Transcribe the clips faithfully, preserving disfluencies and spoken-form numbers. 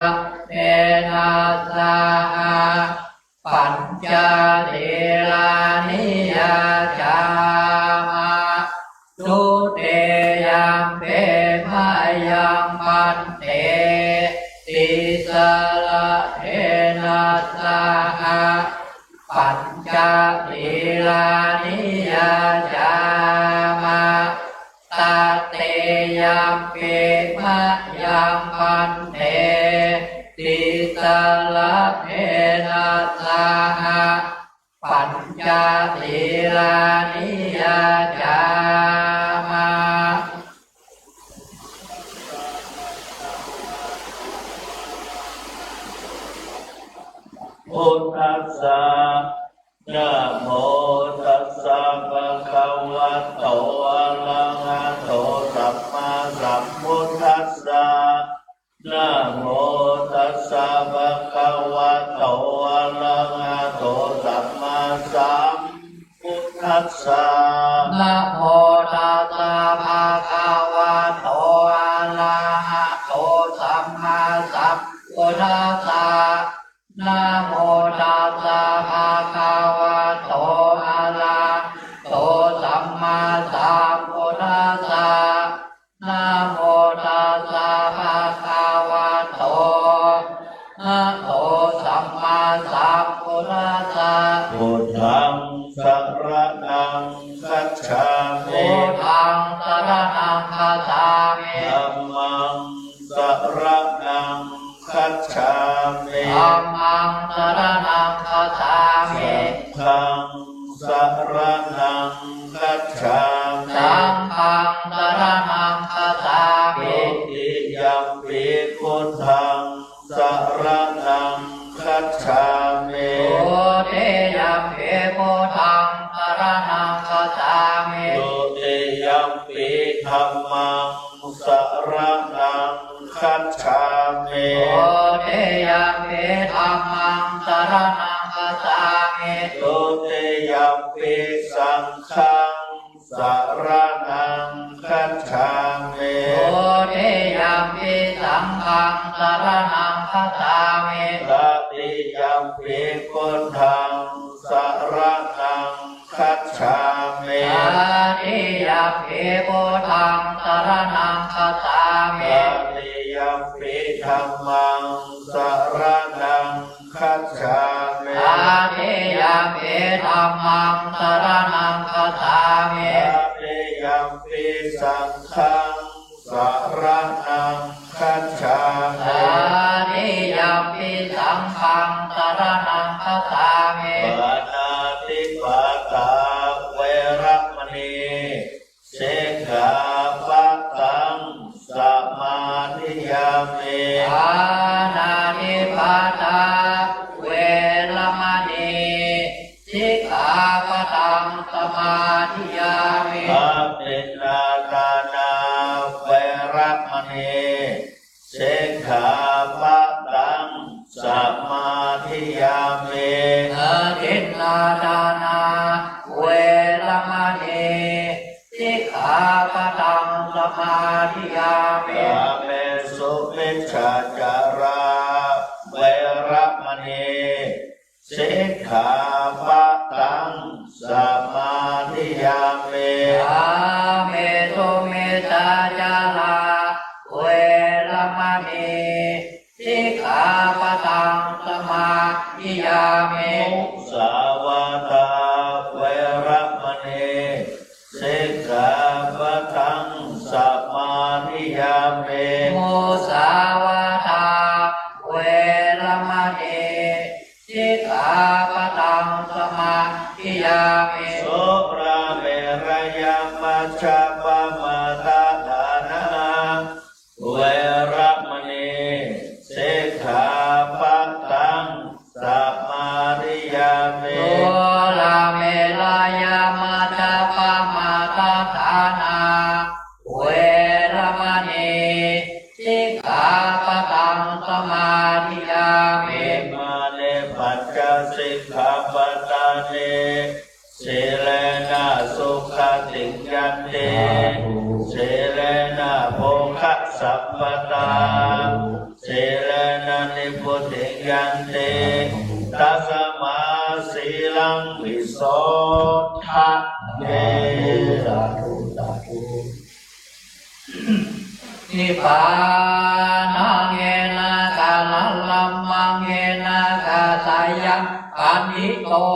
Tena saha pañca sīlāni yācāma. Dutiyampi mayaṃ bhante tisaraṇena saha pañca sīlāni yācāma. Tatiyampi mayaṃ bhante tisaraṇena saha pañca sīlāni yācāma. Buddhassa. Namo tassa bhagavato arahato sammāsambuddhassa. Namo tassa bhagavato arahato sammāsambuddhassa. Namo tassa bhagavato arahato sammāsambuddhassa. Namo tassa bhagavato arahato sammāsambuddhassa. Namo tassa bhagavato arahato sammāsambuddhassa. Buddhaṃ saraṇaṃ gacchāmi. Buddhaṃ saraṇaṃ gacchāmi. Dhammaṃ saraṇaṃ gacchāmi. Dhammaṃ saraṇaṃ gacchāmi. Saṅghaṃ saraṇaṃ gacchāmi. Saṅghaṃ saraṇaṃ gacchāmi. Dutiyampi buddhaṃ saraṇaṃ gacchāmi. Dutiyampi buddhaṃ saraṇaṃ gacchāmi. Dutiyampi dhammaṃ saraṇaṃ gacchāmi. Dutiyampi dhammaṃ saraṇaṃ gacchāmi. Dutiyampi saṅghaṃ saraṇaṃ gacchāmi. Dutiyampi saṅghaṃ saraṇaṃ gacchāmi. Tatiyampi buddhaṃ saraṇaṃ gacchāmi. Tatiyampi buddhaṃ saraṇaṃ gacchāmi. Tatiyampi dhammaṃ saraṇaṃ gacchāmi. Tatiyampi dhammaṃ saraṇaṃ gacchāmi. Tatiyampi saṅghaṃ saraṇaṃ gacchāmi. Tatiyampi saṅghaṃ saraṇaṃ gacchāmi. Pāṇātipātā veramaṇī sikkhāpadaṃ samādiyāmi. Pāṇātipātā veramaṇī sikkhāpadaṃ samādiyāmi. Adinnādānā veramaṇī sikkhāpadaṃ samādiyāmi. Adinnādānā veramaṇī sikkhāpadaṃ samādiyāmi. Kāmesumicchācārā veramaṇī sikkhāpadaṃ samādiyāmi. Kāmesumicchācārā veramaṇī sikkhāpadaṃ samādiyāmi. Musāvādā veramaṇī sikkhāpadaṃ samādiyāmi. Musāvādā veramaṇī sikkhāpadaṃ samādiyāmi. Surāmerayamajjapamādaṭṭhānā veramaṇī sikkhāpadaṃ samādiyāmi. Bodhiyaṃ te tasmā sīlaṃ visodhaye. สาธุ สาธุ Nibbānaṃ yena khaṇaṃ lammaṃ yena katayaṃ paṇīto,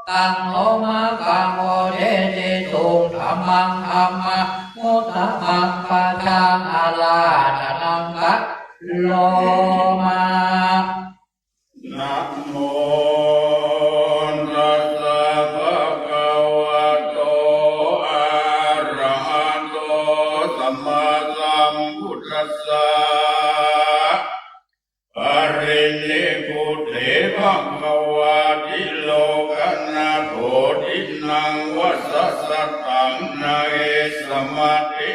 taṃ no maggaṃ bodhesi tuṃ dhammaṃ dhammamuttamaṃ, pajaṃ ārādhanaṃ karoma. Namo tassa bhagavato arahato sammāsambuddhassa. Parinibbute bhagavā tilokanātho, dinnānvassa sataṃ na hi samati.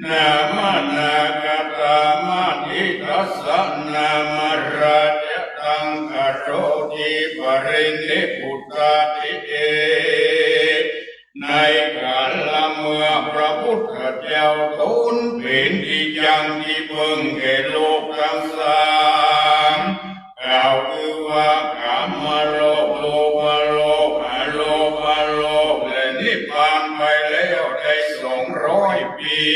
Nāmanāgatamatītassa nāmarājataṃ karoti parinibbutati. ในก๋านละเมื่อพระพุทธเจ้าต๋นเป๋นตี้จั้งตี้เปิ้งแก่โลกตังสาม กล่าวคือว่ากามโลก รูปโลก อรูปโลก และนิพพานไปแล้วได้สองร้อยปี๋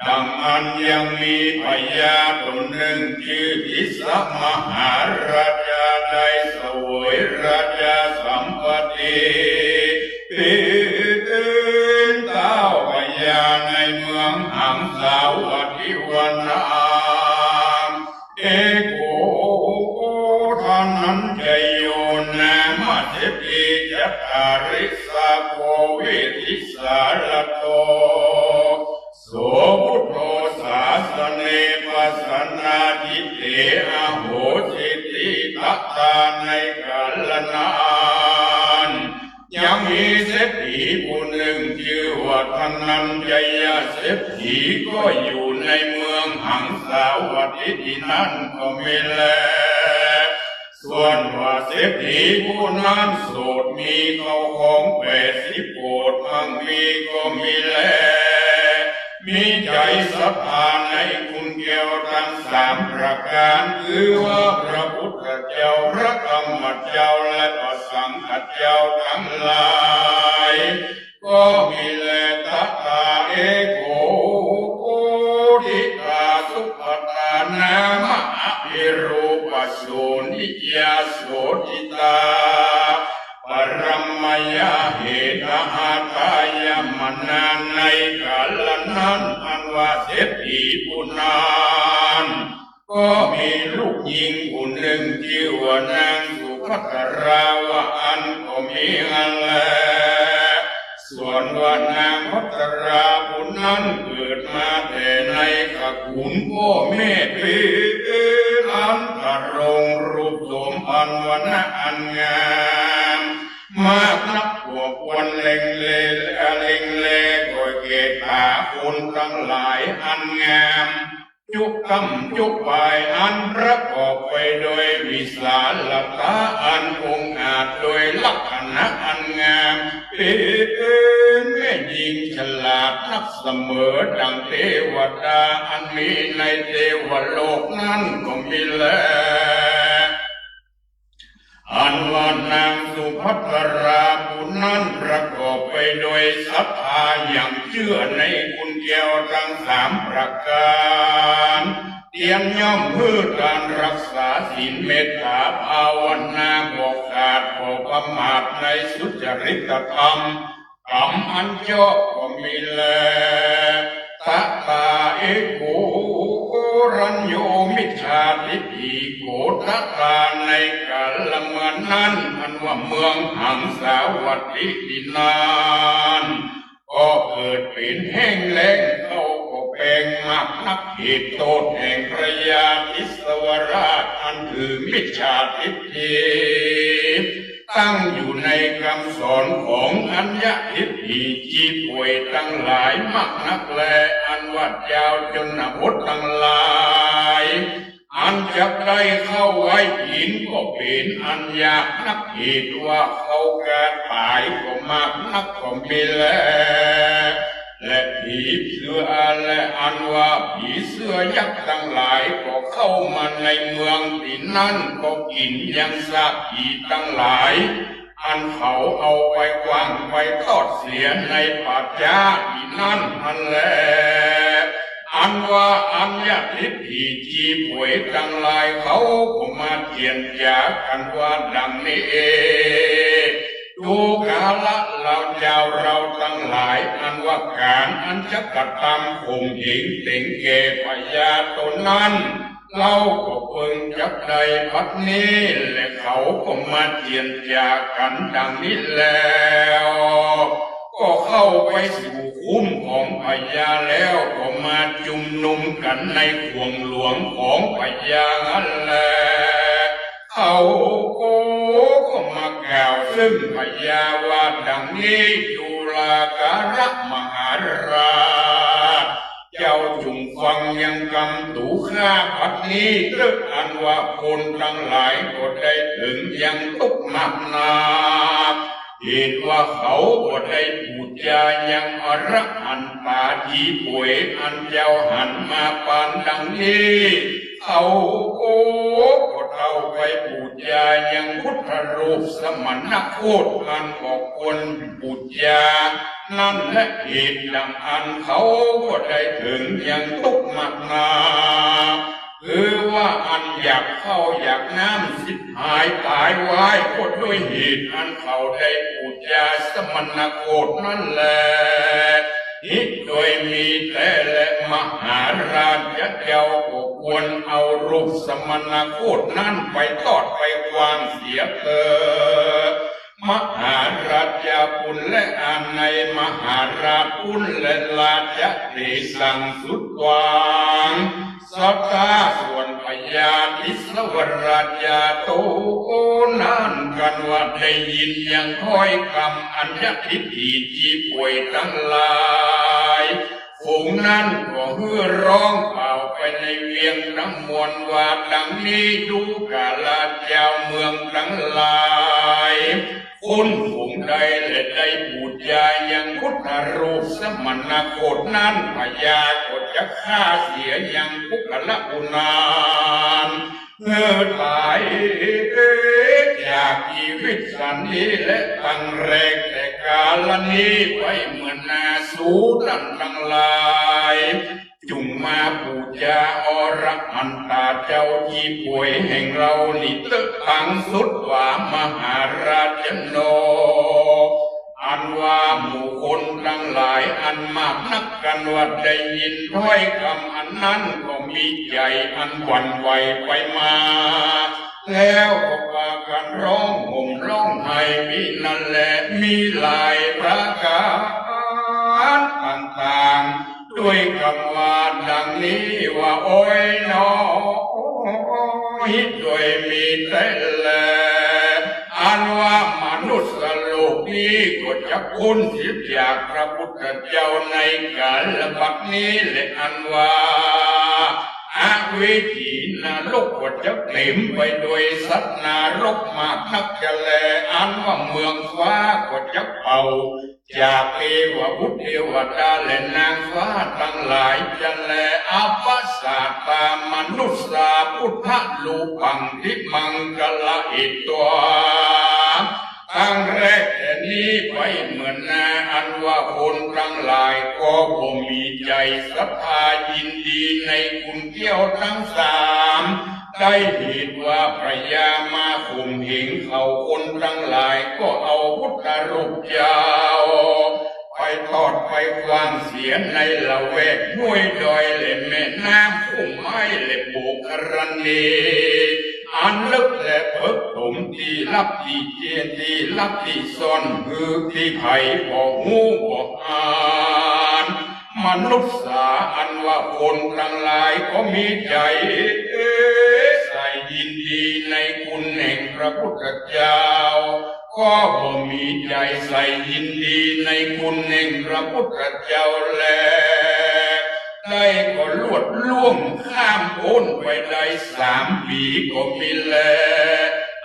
ดังอั้นยังมีพญาต๋นนึ่งจื้อทิสมหาราชาได้เสวยราชสัมปัตติ เป๋นเต๊าพญาในเมืองหังสาวัตถีวนา เอโก ทัณฑัญญโย นามะเศรษฐี จัตตาริสสะโก เวทธิสาระโต โส บุตโธ สาสเน ปัสสานาทิเต อโหสิติ ตะตา ในก๋านละนั้น ยังมีเศรษฐีผู้นึ่งจื้อว่าทัณฑัญญะเศรษฐี ก็อยู่ในเมืองหังสาวัตถีตี้นั้นก็มีแล ส่วนว่าเศรษฐีผู้นั้นโสด มีข้าวของแปดสิบโกฏมั่งมีก็มีแล มีใจ๋ศรัทธาในคุณแก้วตังสามประก๋าน คือว่าพระพุทธเจ้า พระธรรมเจ้า และพระสังฆเจ้าตังหลาย ก็มีแล ตะตา เอโก โกฏฐิกา สุภัททา นามะ อภิรูปโสนิยา โสติตา ปะรัมมะยะ เหตหาทายมนา ในก๋านละนั้น อันว่าเศรษฐีผู้นั้น ก็มีลูกญิงผู้นึ่งจื้อว่านางสุภัทรา ว่าอั้นก็มีอันแล ส่วนว่านางภัทราผู้นั้นเกิดมาแต่ในตระกูลป้อแม่เป๋นอันตรง รูปโสม พรรณ วรรณะอันงาม มากนักกว่าควรเล็งเล เล็งแลก็เกตาคนตังหลายอันงาม จุ๊ก้ำจุ๊ปายอันประกอบไปโดยวิสาลตาอันองอาจ โดยลักษณะอันงาม เป๋นแม่ญิงฉลาดนักเสมอดั่งเตวดาอันมีในเตวโลกนั้นก็มีแล อันว่านางสุภัทราผู้นั้นประกอบไปโดยศรัทธาอย่างเจื้อในคุณแก้วตังสามประก๋าน เตียนย่อมหื้อตานรักษาศีล เมตต๋าภาวนา บ่ขาดบ่ประมาทในสุจริตธรรม ก๋รรมอันชอบก็มีแล ตะตา เอโก โกรัญโญ มิจฉาทิฏฐิโก ตะตา ในก๋านละเมื่อนั้น อันว่าเมืองหังสาวัตถีตี้นั้น ก็เกิดเป๋นแห้งแล้ง ข้าวก็แปง มากนักเหตุ โต้ษแห่งพระยาทิศวราชอันถือมิจฉาทิฏฐิ ตั้งอยู่ในกำสอนของอัญญะทิฏฐิ จีป่วยตังหลายมากนักแล อันว่าจาวชนบทตังหลาย อันจักได้ข้าวไว้กิ๋นก็เป๋นอันยากนักเหตุ ว่าข้าวกาต๋ายก็มากนักก็มีแล และผีเสื้อ และอันว่าผีเสื้อยักษ์ตังหลายก็เข้ามาในเมือง ตี้นั้นก็กลิ่นยังซากผีตังหลาย อันเขาเอาไปขว้างไปตอดเสียในป่าจ๊าตี้นั้นหั้นแล อันว่าอัญญทิฏฐิจีป่วยตังหลายเขาก็มาเจียรจ๋ากั๋นว่าดังนี้เอง ดูกราชเหล่าเจ้าเราตังหลาย อันว่าก๋านอันจะกระตำข่มเหงเต๋งแก่พญาต๋นนั้น เฮาก็เปิงจักได้บัดนี้ และเขาก็มาเจียรจ๋ากั๋นดังนี้แล้ว ก็เข้าไปสู่คุ้มของพญาแล้ว ก็มาจุมนุมกั๋นในข่วงหลวงของพญาหั้นแล เขาก็ ก็มากล่าวซึ่งพญาว่าดังนี้ ดูราการะมหาราช เจ้าจุ่งฟังยังกำตั๋วข้าบัดนี้เต๊อะ อันว่าคนตังหลายก็ได้เถิงยังตุ๊กข์หนักหนา เหตุว่าเขาก็ได้ปู๋จายังอรหันตาจีป่วย อันเจ้าหันมาปานดังนี้ เขาก็ ก็เต้าไปปู๋จายังพุทธรูปสมณโคตอันก็ควรปู๋จา นั้นแล เหตุดังอั้นเขาก็ได้เถิงยังตุ๊กข์หนักหนา คือว่าอันอยากข้าวอยากน้ำสิบหายต๋ายวายก็ด้วยเหตุอันเขาได้ปู๋จาสมณโคตนั้นแล นี้ด้วยมีแต๊แล มหาราชเจ้าก็ควรเอารูปสมณโคตนั้นไปตอดไปขว้างเสียเถิด มหาราชปุณณะ และอานัยมหาราชปุณณะ และราชเตสังสุตวัง สัตตา ส่วนพญาทิสวราชเจ้านั้นกันว่าได้ยินยังถ้อยกำอัญญทิฏฐิจีป่วยตังหลาย ฝูงนั้นก็หื้อฮ้องเป่าไปในเวียงตังมวลว่าดังนี้ ดูกราชเจ้าเมืองตังหลาย คนฝูงใดแลได้ปู๋จายังพุทธรูปสมณโคตนั้น พญาก็จะฆ่าเสียยังปุคคละผู้นั้น หื้อต๋ายจากจีวิตสันนี้ และตั้งแรกแต่กาลนี้ไปเมื่อหน้า สูต้านตังหลาย จุ่งมาปู๋จาอรหันตาเจ้าจีป่วยแห่งเฮานี้เต๊อะ ตังสุตวามหาราชโน อันว่าหมู่คนตังหลายอันมากนักกันว่าได้ยินถ้อยกำอันนั้นก็มีใจ๋อันหวั่นไหวไปมา แล้วก็ปากั๋นฮ้องห่มฮ้องไห้มีนั้นแล มีหลายประก๋านต่างๆ ด้วยกำว่าดังนี้ว่า โอยหนอ ด้วยมีแต๊แล อันว่ามนุษย์โลกนี้ก็จะป๊นเสียจากพระพุทธเจ้าในกาลบัดนี้แล อันว่า อเวจีนรกก็จะเต๋มไปโดยสัตว์นรกมากนักจะแล อันว่าเมืองฟ้าก็จะเป่าจากเทวบุตรเทวดาและนางฟ้าตังหลายจะแล อัปปสาตามนุสสาปุทธะรูปังติมังกละเหตุวา ตั้งแรกแต่นี้ไปเมื่อหน้า อันว่าคนตังหลายก็บ่มีใจ๋ศรัทธายินดีในคุณแก้วตังสาม ได้เหตุว่าพญามาข่มเหงเขาคนตังหลายก็เอาพุทธรูปเจ้า ไปตอดไปขว้างเสียในละแวกห้วยดอยและแม่น้ำคุ้งไม้และโบกกรณี อันลึกและเผิกถมตี้ลับตี้เจียตี้ลับตี้ซ่อน หื้อตี้ใผบ่ฮู้บ่อ่าน มนุษย์สาอันว่าคนตังหลายก็มีใจ๋ใส่ยินดีในคุณแห่งพระพุทธเจ้า ก็บ่มีใจ๋ใส่ยินดีในคุณแห่งพระพุทธเจ้าแล ได้ก็ลวดล่วงข้ามป๊นไปได้สามปี๋ก็มีแล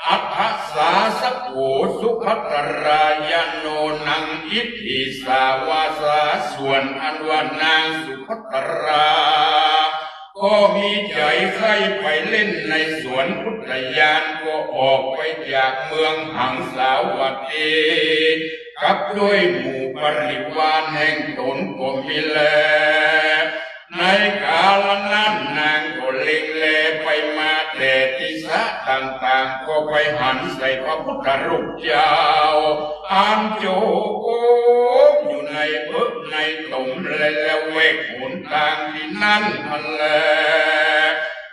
อัฏฐสาสโก สุภัททรายาโน นัง อิทธิสาวาสา ส่วนอันว่านางสุภัททรา ก็มีใจ๋ใค่ไปเล่นในสวนอุทยาน ก็ออกไปจากเมืองหังสาวัตถี กับด้วยหมู่บริวารแห่งตนก็มีแล ในกาละนั้นนางก็เล็งแลไปมาแต่ทิศต่างๆ ก็ไปหันใส่พระพุทธรูปเจ้า อันโจมอยู่ในเบิกในตมและละแวกหนตางตี้นั้นหั้นแล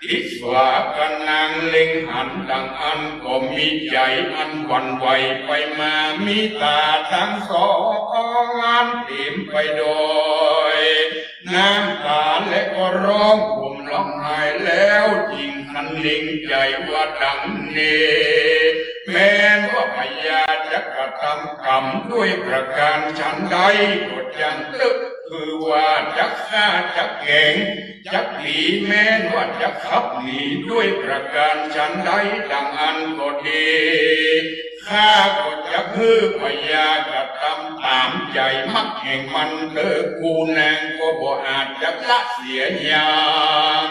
ทิสวา กะนางเล็งหันดังอั้นก็มีใจ๋อันหวั่นไหวไปมา มีต๋าตังสองอันเต๋มไปโดยน้ำต๋า และก็ฮ้องห่มฮ้องไห้แล้ว จึงคะนึงใจ๋ว่าดังนี้ แม้นว่าพญาจักกระทำกรรมด้วยประก๋านฉันใดก็จั้งเต๊อะ คือว่าจักฆ่าจักแก๋ง จักหนี แม้นว่าจักขับหนีด้วยประก๋านฉันใดดังอั้นก็ดี ข้าก็จักหื้อพญากระทำต๋ามใจ๋มักแห่งมันเต๊อะ กูนางก็บ่อาจจักละเสียอย่าง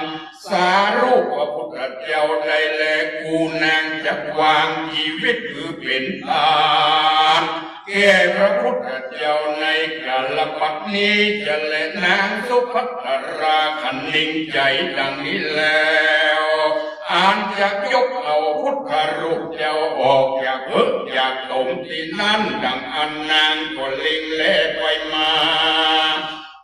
สารูปพระพุทธเจ้าได้แล กูนางจักวางจีวิตหื้อเป๋นตาน แก่พระพุทธเจ้าในกาละบัดนี้จะแล นางสุภัททราคะนึงใจ๋ดังนี้แล้ว อันจักยกเอาพุทธรูปเจ้าออกจากเบิกจากตมตี้นั้นดังอั้น นางก็เล็งแลไปมา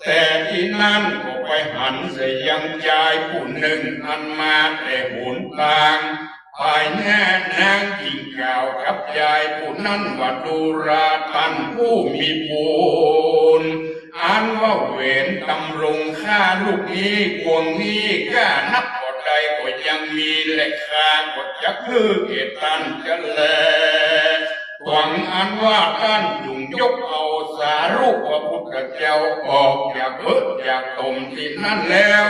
แต่ตี้นั้นก็ไปหันใส่ยังจายผู้นึ่งอันมาแต่หนตาง ภายหน้านางจึงกล่าวกับจายผู้นั้นว่า ดูราต้านผู้มีบุญ อันว่าแหวนตำรงข้าลูกนี้ กวงนี้ก้านับบ่ได้ก็ยังมี และข้าก็จักหื้อแก่ต้านจะแล หวังอันว่าต้านจุ่งยกเอาสารูปพระพุทธเจ้าออกจากเบิกจากตมตี้นั้นแล้ว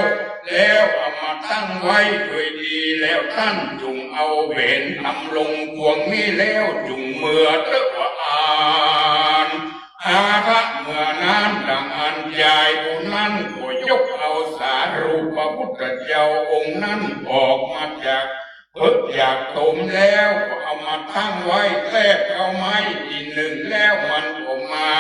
แล้วเอามาตั้งไว้ด้วยดี แล้วต้านจุ่งเอาแหวนตำรงกวงนี้แล้วจุ่งเมือเต๊อะว่าอั้น อาทะเมื่อนั้นดังอั้นจายผู้นั้นก็ยกเอาสารูปพระพุทธเจ้าองค์นั้นออกมาจากเบิกจากตมแล้วก็เอามาตั้งไว้แต๊เก๊าไม้ตี้นึ่ง แล้วมันก็มา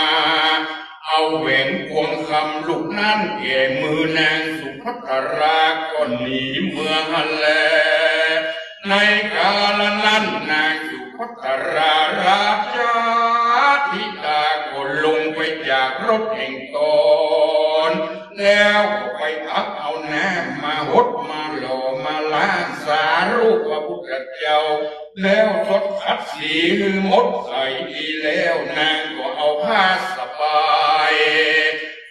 เอาแหวนกวงคำลูกนั้นแก่มือนางสุภัททราก็หนีเมือหั้นแล ในกาละนั้นนางสุภัททราราชธิดาก็ลงไปจากรถแห่งตน แล้วก็ไปตักเอาน้ำมาหดมาหล่อมาล้างสารูปพระพุทธเจ้า แล้วสดขัดสีหื้อหมดใสดีแล้ว นางก็เอาผ้าสบาย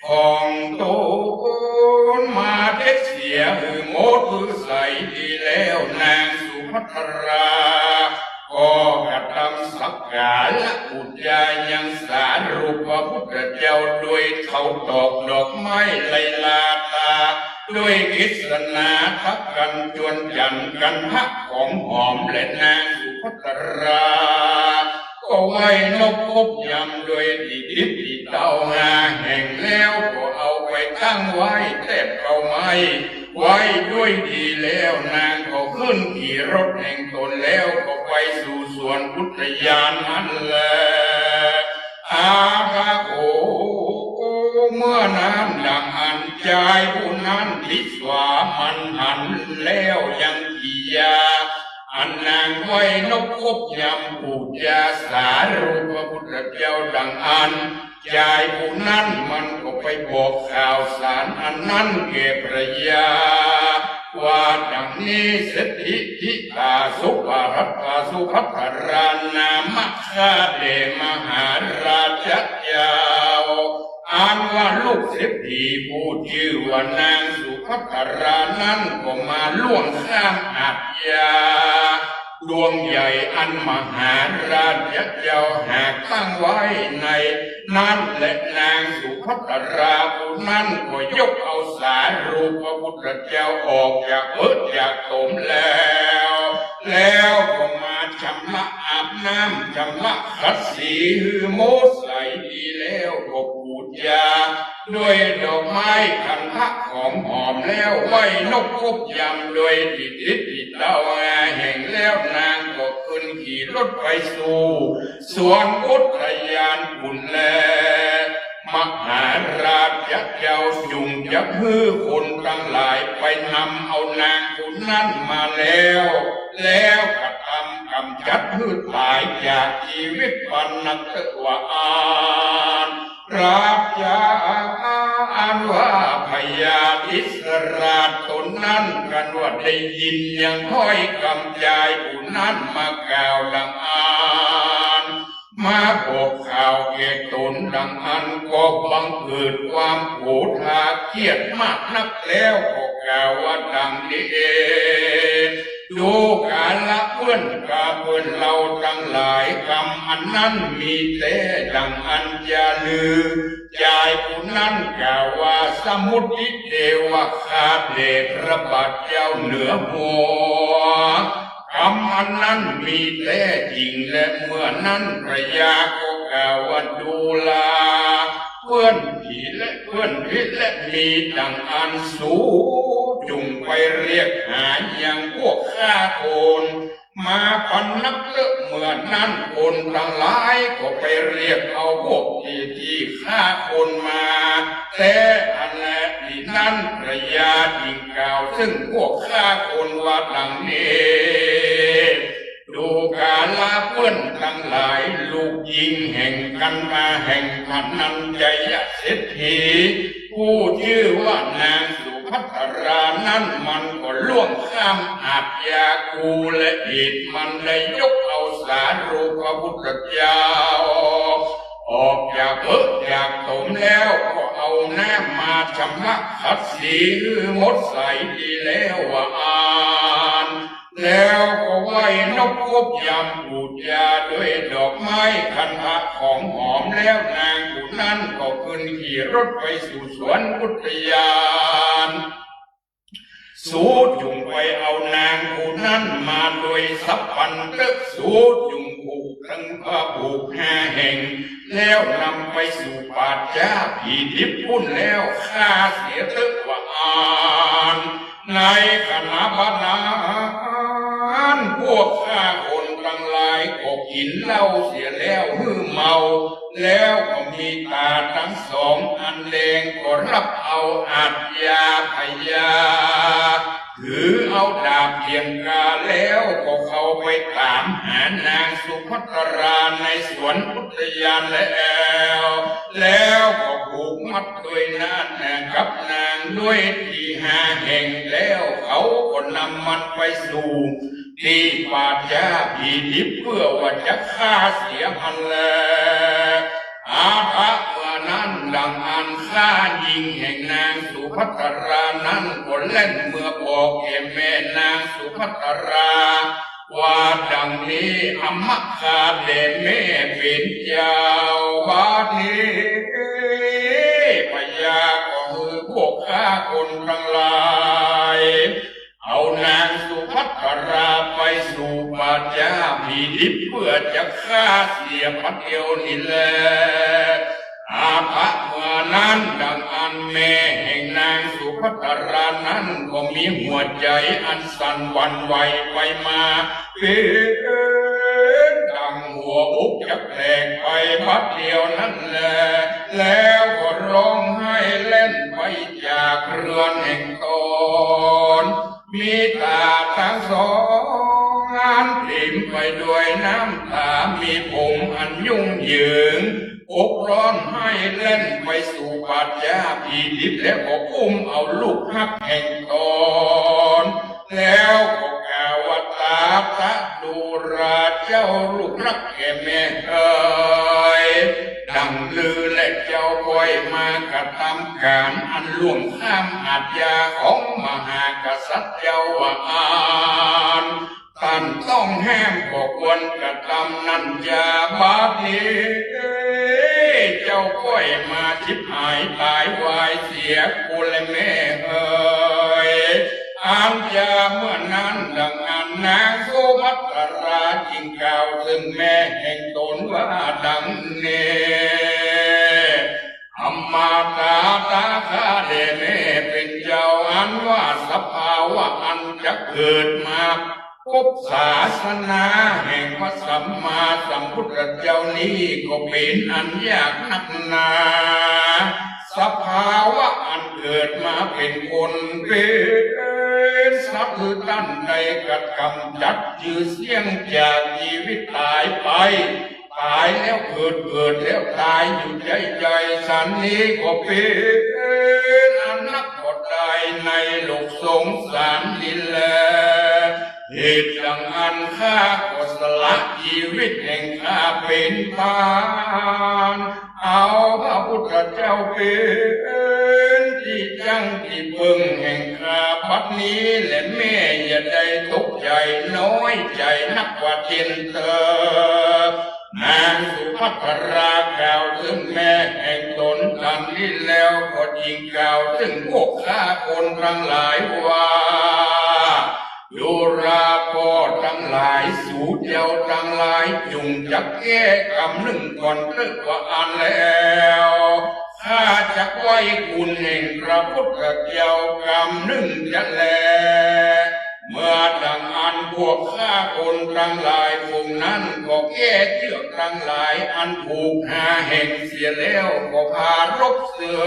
ของตนมาเช็ดเสียหื้อหมดหื้อใสดีแล้ว นางสุภัททรา ก็กระทำสักการะปู๋จายังสารูปพระพุทธเจ้า ด้วยข้าวตอกดอกไม้ไลลาตา ด้วยกฤษณาทักกัญจวนจันทร์กัณฑะของหอม และนางสุภัททรา ก็ไหว้นบครบยำด้วยตี้ดิบตี้เต้าห้าแห่ง แล้วก็เอาไปตั้งไว้แต๊เก๊าไม้ ไว้ด้วยดีแล้ว นางก็ขึ้นขี่รถแห่งตนแล้วก็ไปสู่สวนอุทยานนั้นแล อาทะโข เมื่อนั้นดังอั้นจายผู้นั้นทิสวามันหันแล้วยังกิริยา อันนางไหว้นบครบยำปู๋จาสารูปพระพุทธเจ้าดังอั้น จายผู้นั้นมันก็ไปบอกข่าวสารอันนั้นแก่พระยา ว่าดังนี้ เศรษฐีธิดาสุภรัตตาสุภัททรานามะข้าแต่มหาราชเจ้า อันว่าลูกเศรษฐีผู้จื้อว่านางสุภัททรานั้นก็มาล่วงข้ามอาชญา ดวงใหญ่อันมหาราชเจ้าหากตั้งไว้ในนั้น และนางสุภัททราผู้นั้นก็ยกเอาสารูปพระพุทธเจ้าออกจากเอิดจากตมแล้ว แล้วก็มาชำ น้ำชำระขัดสีหื้อหมดใสดีแล้วก็ปู๋จา ด้วยดอกไม้ขันธะของหอมแล้ว ไหว้นกกบยำด้วยตี้ติดตี้เต๊าห้าแห่งแล้ว นางก็ขึ้นขี่รถไปสู่สวนอุทยานปุ้นแล มหาราชเจ้าจุ่งจักหื้อคนตังหลายไปนำเอานางผู้นั้นมาแล้ว แล้วกระตำก๋ำจัดหื้อต๋ายจากจีวิตปันนักเต๊อะว่าอั้น ราชาอันว่าพญาติสราชต๋นนั้น กันว่าได้ยินยังถ้อยกำจายผู้นั้นมากล่าวดังอั้น มาบอกข่าวแก่ต๋นดังอั้น ก็บังเกิดความโกรธาเคียดมากนักแล้ว ก็กล่าวว่าดังนี้เอง ดูกาละเปื้อนกาเปื้อนเฮาตังหลาย กำอันนั้นมีแต๊ดังอันจาลือ จายผู้นั้นกล่าวว่า สมุติเตวะ ข้าแต่พระบาทเจ้าเหนือหัว กำอันนั้นมีแต๊จริงแล เมื่อนั้นพญาก็กล่าวว่า ดูราเปื้อนผีและเปื้อนพิษและมีดังอัน สูจุ่งไปเรียกหายังพวกข้าคนมาปันนักเต๊อะ เมื่อนั้นคนตังหลายก็ไปเรียกเอาพวกตี้ตี้ฆ่าคนมาแต๊อั้นแล ตี้นั้นพญาจึงกล่าวเซิ่งพวกฆ่าคนว่าดังนี้ ดูกาละเปื้อนตังหลาย ลูกญิงแห่งกันดาแห่งธนัญญะเศรษฐี ผู้จื้อว่านางสุภัทรานั้น มันก็ล่วงข้ามอาชญากูและเหตุมันได้ยกเอาสารูปพระพุทธเจ้า ออกจากเอิกจากต๋มแล้ว ก็เอาน้ำมาชำระขัดสีหื้อหมดใสดีแล้วว่าอั้น แล้วก็ไหว้นกกบยำปู๋จาด้วยดอกไม้ขันธะของหอมแล้ว นางผู้นั้นก็ขึ้นขี่รถไปสู่สวนอุทยาน สูจุ่งไปเอานางผู้นั้นมาโดยสัพพันเต๊อะ สูจุ่งผูกตังผ้าผูกห้าแห่ง แล้วนำไปสู่ป่าจ๊าผีดิบปุ้นแล้วฆ่าเสียเต๊อะว่าอั้น ในขณะบัดนั้น พวกฆ่าคนตังหลายก็กิ๋นเหล้าเสียแล้วหื้อเมา แล้วก็มีต๋าตังสองอันแดงก็ฮับเอาอาชญาพยา ถือเอาดาบเขียงกาแล้วก็เข้าไปต๋ามหานางสุภัทราในสวนอุทยานแล้ว แล้วก็ผูกมัด ด้วยนาฏแห่งกับนางด้วยตี้ห้าแห่งแล้ว เขาก็นำมันไปสู่ตี้ป่าจ๊าผีดิบเปื้อว่าจะฆ่าเสียหั้นแล อาภะเมื่อนั้นดังอั้นข้าญิงแห่งนางสุภัทรานั้นก็แล่นเมือบอกแก่แม่นางสุภัทรา ว่าดังนี้ อำมะ ข้าแต่แม่เป๋นเจ้า บัดนี้พญาก็หื้อพวกข้าคนตังหลาย เอานางสุภัทราไปสู่ป่าจ๊าผีดิบเปื้อจะฆ่าเสียบัดเดี๋ยวนี้แล อาภะเมื่อนั้นดังอั้นแม่แห่งนางสุภัทรานั้นก็มีหัวใจ๋อันสั่นหวั่นไหวไปมา เป๋นดังหัวอกจะแตกไปบัดเดี๋ยวนั้นแล แล้วก็ฮ้องไห้แล่นไปจากเฮือนแห่งต๋น มีต๋าตังสองอันเต๋มไปด้วยน้ำต๋า มีผมอันยุ่งเหยิง อกฮ้องไห้แล่นไปสู่ป่าจ๊าผีดิบ แล้วก็อุ้มเอาลูกฮักแห่งต๋น แล้วก็กล่าวว่า ตาตะ ดูราเจ้าลูกฮักแก่แม่เอ๋ย ดังลือและเจ้าก้อยมากระตำก๋านอันล่วงข้ามอาชญาของมหากษัตริย์เจ้าว่าอั้น ต้านต้องห้ามบ่ควรกระตำนั้นจา บัดนี้เจ้าก้อยมาฉิบหายต๋ายวายเสียกูแลแม่เอ๋ย อันจะเมื่อนั้นดังอั้นนางสุภัทราจึงกล่าวเถิงแม่แห่งต๋นว่าดังนี้ อำมาต๋า ต๋าข้าแด่แม่เป๋นเจ้า อันว่าสภาวะอันจะเกิดมา พบศาสนาแห่งพระสัมมาสัมพุทธเจ้านี้ก็เป๋นอันยากนักหนา สภาวะอันเกิดมาเป๋นคนเป๋นสัตว์ คือต้านได้กระกำจัดจื้อเสี้ยงจากจีวิตต๋ายไป ต๋ายแล้วเกิด เกิดแล้วต๋ายอยู่ใจ้ๆ สันนี้ก็เป๋นอันนับบ่ได้ในโลกสงสารนี้แล เหตุดังอั้นข้าก็สละจีวิตแห่งข้าเป๋นตาน เอาพระพุทธเจ้าเป๋นตี้จั้งตี้เปิ้งแห่งข้าบัดนี้แล แม่อย่าได้ตกใจ๋น้อยใจ๋นักว่าเตียนเต๊อะ นางสุภัทรากล่าวเถิงแม่แห่งต๋นตันนี้แล้วก็จึงกล่าวเถิงพวกข้าคนตังหลายว่า ดูราพ่อตังหลาย สูเจ้าตังหลาย จุ่งจักแก้กำนึ่งก่อนเต๊อะว่าอั้นแล้ว ข้าจักไหว้คุณแห่งพระพุทธเจ้ากำนึ่งจะแล เมื่อดังอั้นพวกข้าคนตังหลายฝูงนั้นก็แก้เจื้อกตังหลายอันผูกหาแหงเสียแล้วก็พารบเสื้อ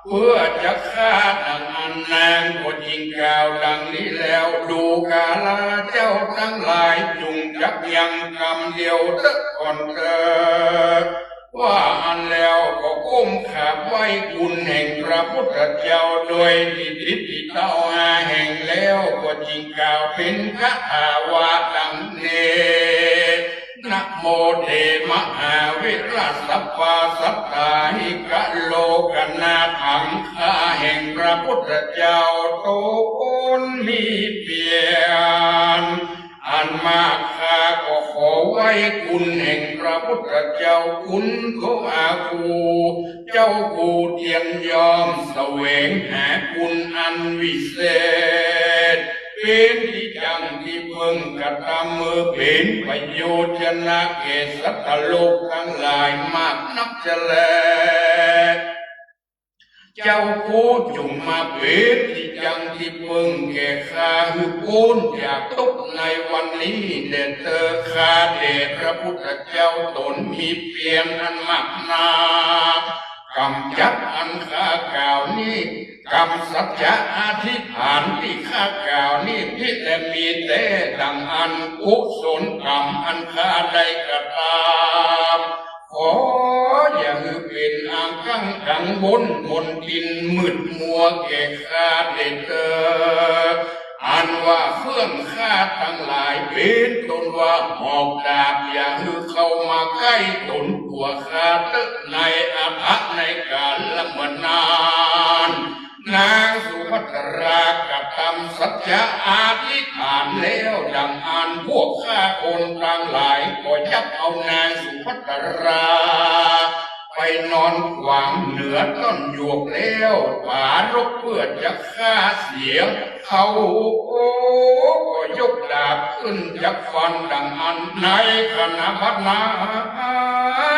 เปื้อจะฆ่าดังอั้นนางก็จึงกล่าวดังนี้แล้ว ดูราเจ้าตังหลาย จุ่งจักยังกำเดียวเต๊อะก่อนเต๊อะ ว่าอั้นแล้วก็ก้มขาบไหว้คุณแห่งพระพุทธเจ้าโดยตี้ติดตี้เต้าหาแหงแล้วก็จึงกล่าวเป๋นคาถาว่าดังนี้ นะโมเต มหาวิราชสัพพาสัตตา หิกะโลกนาถัง ข้าแห่งพระพุทธเจ้าต๋นมีเปียร อันมากข้าก็ขอไหว้คุณแห่งพระพุทธเจ้า คุณก็อาคู เจ้าผู้เตียนย่อมแสวงหาคุณอันวิเศษ เป๋นตี้จั้งตี้เปิ้งกระตำ เป๋นประโยชน์จะนะแก่สัตว์โลกตังหลายมากนักจะแล เจ้าผู้จุ่งมาเป๋นตี้จั้งตี้เปิ้งแก่ข้าหื้อป๊นจากตุ๊กข์ในวันนี้แด่เต๊อะ ข้าแด่พระพุทธเจ้าต๋นมีเปียรอันมากหนา ก๋ำจัดอันข้ากล่าวนี้ ก๋ำสัจจะอธิษฐานตี้ข้ากล่าวนี้ ผิดและมีแต๊ดังอั้น กุศลก๋รรมอันข้าได้กระตำ ขออย่าหื้อเป๋นอากังกังวลมนทินมืดมัวแก่ข้าเต๊อะ อันว่าเฟื่องข้าตังหลายเป๋นต้นว่าหอกดาบ อย่าหื้อเข้ามาใก้ต๋นตั๋วข้าเต๊อะ ในอันตะในกาลเมื่อนั้น นางสุภัทรากระตำสัจจะอธิษฐานแล้วดังอั้น พวกข้าคนตังหลายก็ยับเอานางสุภัทราไปนอนขวางเหนือต้นหยวกแล้ว ปรารภเปื้อจะฆ่าเสียเขา ก็ยกดาบขึ้นจะฟันดังอั้น ในขณะบัดนั้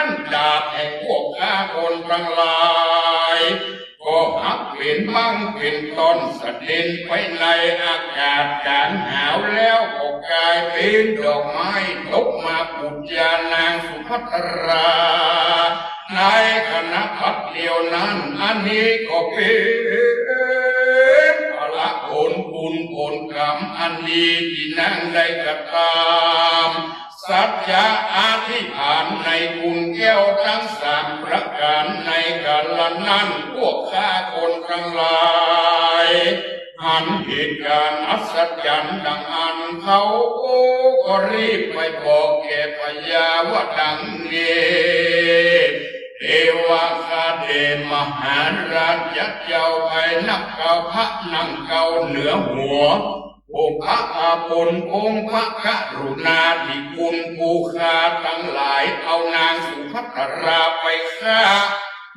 น ดาบแห่งพวกข้าคนตังหลาย ก็หักเป๋นบั้งเป๋นต้อนสะเด็นไปในอากาศก๋างหาว แล้วก็ก๋ายเป๋นดอกไม้ตกมาปู๋จานางสุภัทรา ในขณะบัดเดียวนั้น อันนี้ก็เป๋นผละผลบุญผลก๋รรมอันดีตี้นางได้กระตำ สัจจะอธิษฐานในคุณแก้วตังสามประก๋านในกาละนั้น พวกข้าคนตังหลายหันเหตุก๋ารณ์อัศจรรย์ดังอั้น เขาก็รีบไปบอกแก่พญาว่าดังนี้ เทวาข้าแต่มหาราชเจ้า ใผนักเกล้าพระนั่งเกล้าเหนือหัว องค์พระอาภรณ์องค์พระกรุณาธิคุณ ผู้ข้าตังหลายเอานางสุภัทราไปฆ่า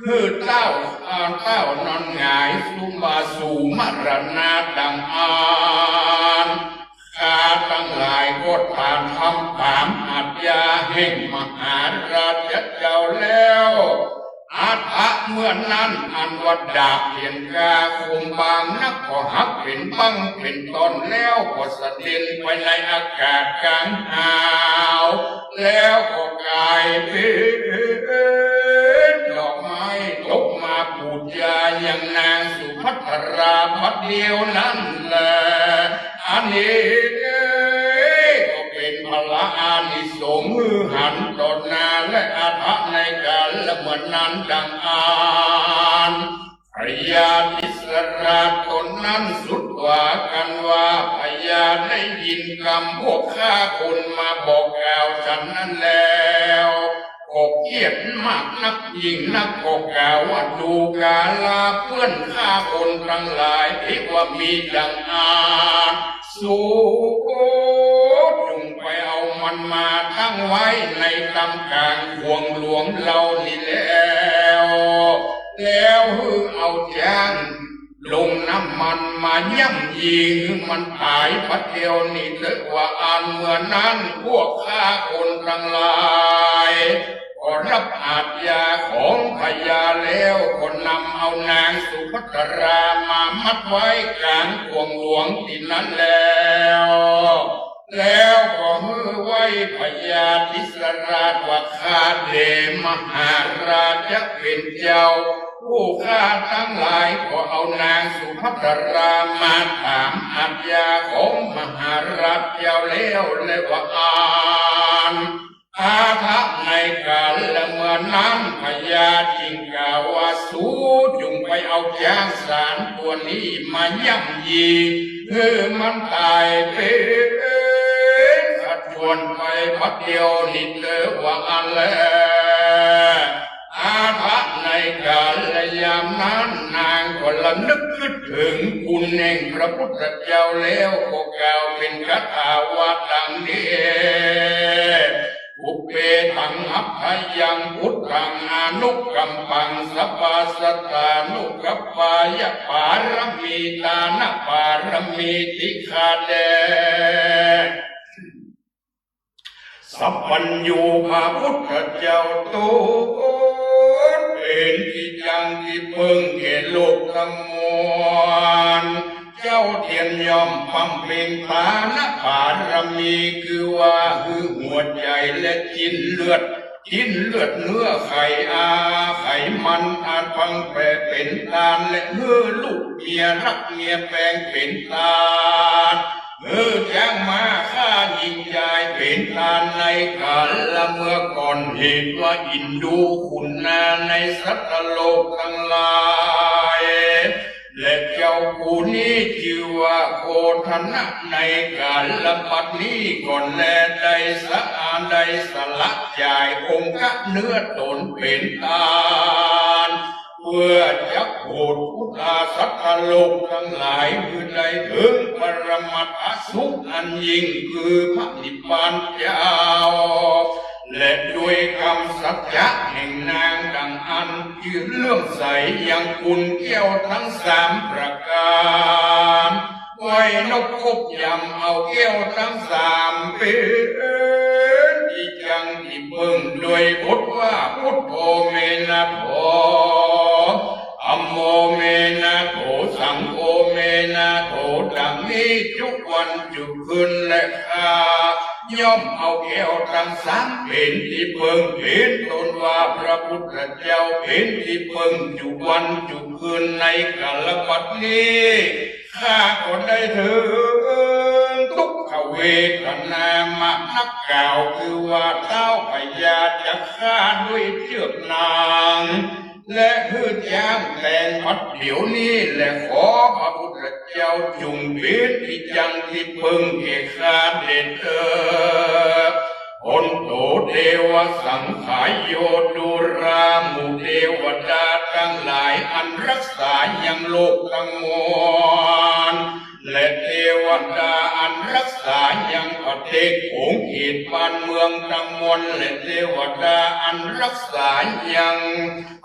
หื้อเต้า อ่า เต้านอนหงายสู่มาสู่มรณะดังอั้น ข้าตังหลายก็ตามทำต๋ามอาชญาแห่งมหาราชเจ้าแล้ว อัฏฐะเมื่อนั้นอันว่าดาบเตียนกาคมบางนักก็หักเป๋นบั้งเป๋นต้อนแล้วก็สะเด็นไปในอากาศก๋างหาว แล้วก็ก๋ายเป๋นดอกไม้ตกมาปู๋จายังนางสุภัทราบัดเดียวนั้นแล อันนี้ก็เป๋นพละอานิสงส์หื้อหันต่อหน้า และอัฏฐะในก๋าละเมื่อนั้นดังอั้น พญาติสราชต๋นนั้นสุดว่ากั๋นว่า พญาได้ยินกำพวกข้าคนมาบอกกล่าวฉันนั้นแล้ว ก็เกลียดมากนัก ยิ่งนักก็กล่าวว่า ดูกราเปื้อนข้าคนตังหลายตี้ว่ามีดังอั้น สูจุ่งไปเอามันมาตั้งไว้ในต๋ามก๋างข่วงหลวงเฮานี้แล้ว แล้วหื้อเอาจ๊างลงน้ำมันมาย่ำยีหื้อมันต๋ายบัดเดียวนี้เต๊อะ ว่าอั้น เมื่อนั้นพวกข้าคนตังหลาย ก็ฮับอาชญาของพญาแล้ว ก็นำเอานางสุภัทรามามัดไว้ก๋างข่วงหลวงตี้นั้นแล้ว แล้วก็หื้อไหว้พญาติสราชว่า ข้าแต่มหาราชเป๋นเจ้า ผู้ข้าตังหลายก็เอานางสุภัทรามาต๋ามอาชญาของมหาราชเจ้าแล้ว และว่าอั้น อัฏฐะในก๋าละเมื่อนั้น พญาจึงกล่าวว่า สูจุ่งไปเอาจ๊างสามตั๋วนี้มาย่ำยีหื้อมันต๋ายเป๋นขจวนไปบัดเดียวนี้เต๊อะ ว่าอั้นแล อัฏฐะในก๋าละยามนั้น นางก็ระนึกนึกเถิงคุณแห่งพระพุทธเจ้าแล้ว ก็กล่าวเป๋นคาถาว่าดังนี้ ปุพเพ ทัง อัพพยัง พุทธัง อนุกัมปัง สัพพะสัตตานุกัปปายะ ปารมี ตานปารมี ตี้ข้าแด่ สัพพัญญูพระพุทธเจ้าต๋นเป๋นตี้จั้งตี้เปิ้งแก่โลกตังมวล เจ้าเตียนย่อมบำเพ็งตานปารมี คือว่าหื้อหัวใจ๋และจิ๊นเลือด จิ๊นเลือดเนื้อไขอาไขมันอันพังแผ่เป๋นตาน และหื้อลูกเมียฮักเมียแปงเป๋นตาน หื้อจ๊างม้าข้ายิงยายเป๋นตานในก๋าละเมื่อก่อน เหตุว่าอินดูขุนนาในสัตตโลกตังหลาย และเจ้าผู้นี้จื้อว่าโคธนะ ในก๋าละบัดนี้ก่อนแล ได้สะอาด ได้สละจ่ายองคเนื้อต๋นเป๋นตาน เปื้อจะโผดอุทาสัตตโลกตังหลาย หื้อได้เถิงปรมัตถสุขอันยิ่ง คือพระนิพพานเจ้า และด้วยกำสัจจะแห่งนางดังอั้น จื้อเลื่อมใสยังคุณแก้วตังสามประก๋าน ไหว้นบคบยำเอาแก้วตังสามเป๋นตี้จั้งตี้เปิ้ง ด้วยบทว่า พุทโธ เมนะโถ ธัมโม เมนะโถ สังโฆ เมนะโถ ดังนี้จุวันจุคืน และข้าย่อมเอาแก้วตังสามเป๋นตี้เปิ้ง เป๋นต้นว่าพระพุทธเจ้าเป๋นตี้เปิ้ง จุวันจุคืน ในก๋าละบัดนี้ ข้าก็ได้เถิงตุ๊กขเวทนามากนักกล่าว คือว่าเต๊าพญาจะฆ่าด้วยเจื้อกหนัง และหื้อจ๊างแตงบัดเดี๋ยวนี้ และขอพระพุทธเจ้าจุ่งเป๋นตี้จั้งตี้เปิ้งแก่ข้าเด้อเถิง โหนโต เตวะสังขาโย ดูราหมู่เตวดาตังหลายอันฮักษายังโลกตังมวล และเตว วดาอันฮักษายังประเทศของเขตบ้านเมืองตังมวล และเตวดาอันฮักษายัง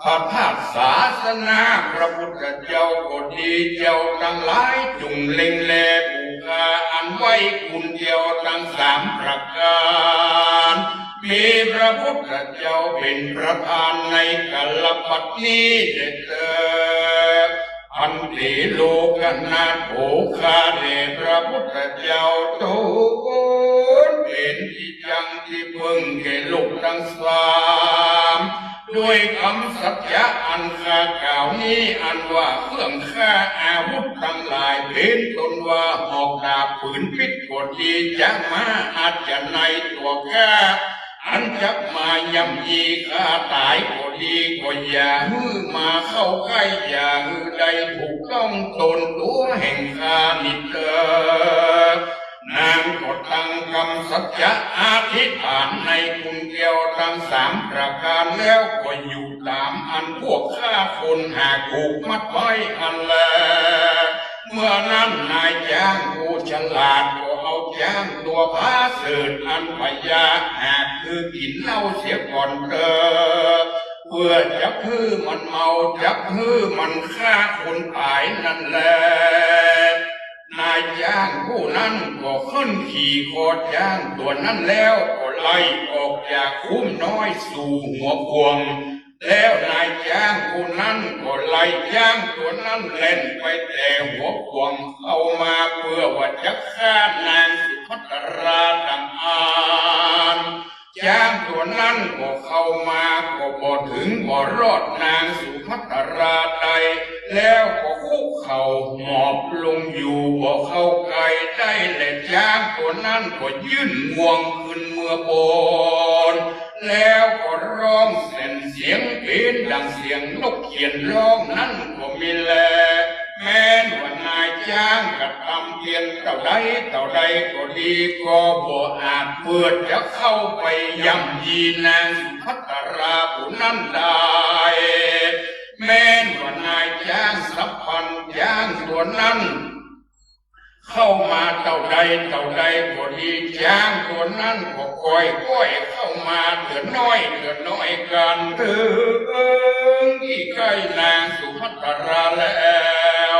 พระธาตุศาสนา พระพุทธเจ้าก็ดี เจ้าตังหลายจุ่งเล็งแล ผู้ข้าอันไหว้คุณเจ้าตังสามประก๋าน มีพระพุทธเจ้าเป๋นประธานในกัลละปัตย์นี้แลเตอ อันเตโลกนาถ โขข้าแด่พระพุทธเจ้า ต๋นเป๋นตี้จั้งตี้เปิ้งแก่ลูกตังสาม ด้วยกำสัจจะอันข้ากล่าวนี้ อันว่าเครื่องฆ่าอาวุธตังหลาย เป๋นต้นว่าหอกดาบปืนปิ๊กก็ดี จ๊างม้าอาชเนยตั๋วข้า อันจักมาย่ำยีข้าต๋ายก็ดี ก็อย่าหื้อมาเข้าใก้ อย่าหื้อได้ถูกต้องตนตั๋วแห่งข้านี้เตอ นางก็ตั้งกำสัจจะอธิษฐานในคุณแก้วตังสามประก๋านแล้ว ก็อยู่ต๋ามอันพวกข้าคนหากผูกมัดไว้อั้นแล เมื่อนั้นนายจ๊างผู้ฉลาดก็เอาจ๊างตั๋วผาเสริฐอันพญาหากคือกิ๋นเหล้าเสียก่อนเตอ เปื้อจักหื้อมันเมา จักหื้อมันฆ่าคนต๋ายนั้นแล นายจ๊างผู้นั้นก็ขึ้นขี่คอจ๊างตั๋วนั้นแล้ว ก็ไล่ออกจากคุ้มน้อยสู่หัวข่วง แล้วนายจ๊างผู้นั้นก็ไล่จ๊างตั๋วนั้นแล่นไปแต่หัวข่วงเข้ามา เปื้อว่าจักฆ่านางสุภัทราดังอั้น จ๊างตั๋วนั้นก็เข้ามา ก็บ่เถิงบ่รอดนางสุภัทราได้ แล้วก็คุกเข่าหมอบลงอยู่ บ่เข้าใก้ได้ และจ๊างตั๋วนั้นก็ยื่นงวงขึ้นเมือบน แล้วก็ฮ้องแส่นเสียงเป๋นดังเสียงนกเขียนฮ้องนั้นก็มีแล แม้นว่านายจ๊างกระตำเตียนเต้าใดเต้าใดก็ดี ก็บ่อาจเปื้อจะเข้าไปย่ำยีนางสุภัทราผู้นั้นได้ แม้นว่านายจ๊างสัพพันจ๊างตั๋วนั้น เข้ามาเต้าใดเต้าใดก็ดี จ๊างตั๋วนั้นก็ก้อยก้อยเข้ามาเตื้อน้อยเตื้อน้อย กั๋นเถิงตี้ใก้นางสุภัทราแล้ว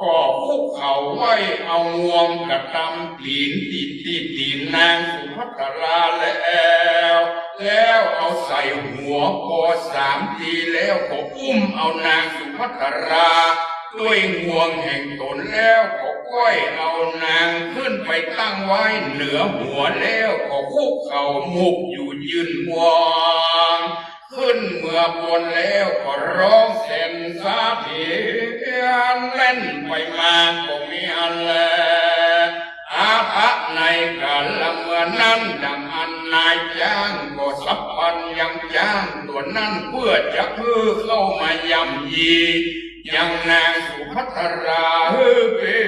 ก็คุกเข่าไหว้เอางวงกระตำตี๋นตี้ตี้ตี๋นนางสุภัทราแล้ว แล้วเอาใส่หัวปอสามตี แล้วก็อุ้มเอานางสุภัทรา ด้วยงวงแห่งต๋นแล้วก็ก้อยเอานางขึ้นไปตั้งไว้เหนือหัว แล้วก็คุกเข่าหมุกอยู่ยื่นงวงขึ้นเมือบน แล้วก็ฮ้องแส่นสะเทียนแล่นไปมาก็มีอันแล อาภะในกาละเมื่อนั้นดังอั้นนายจ๊างก็สัพพันยังจ๊างตั๋วนั้นเปื้อจะหื้อเข้ามาย่ำยียังนางสุภัทราหื้อเป๋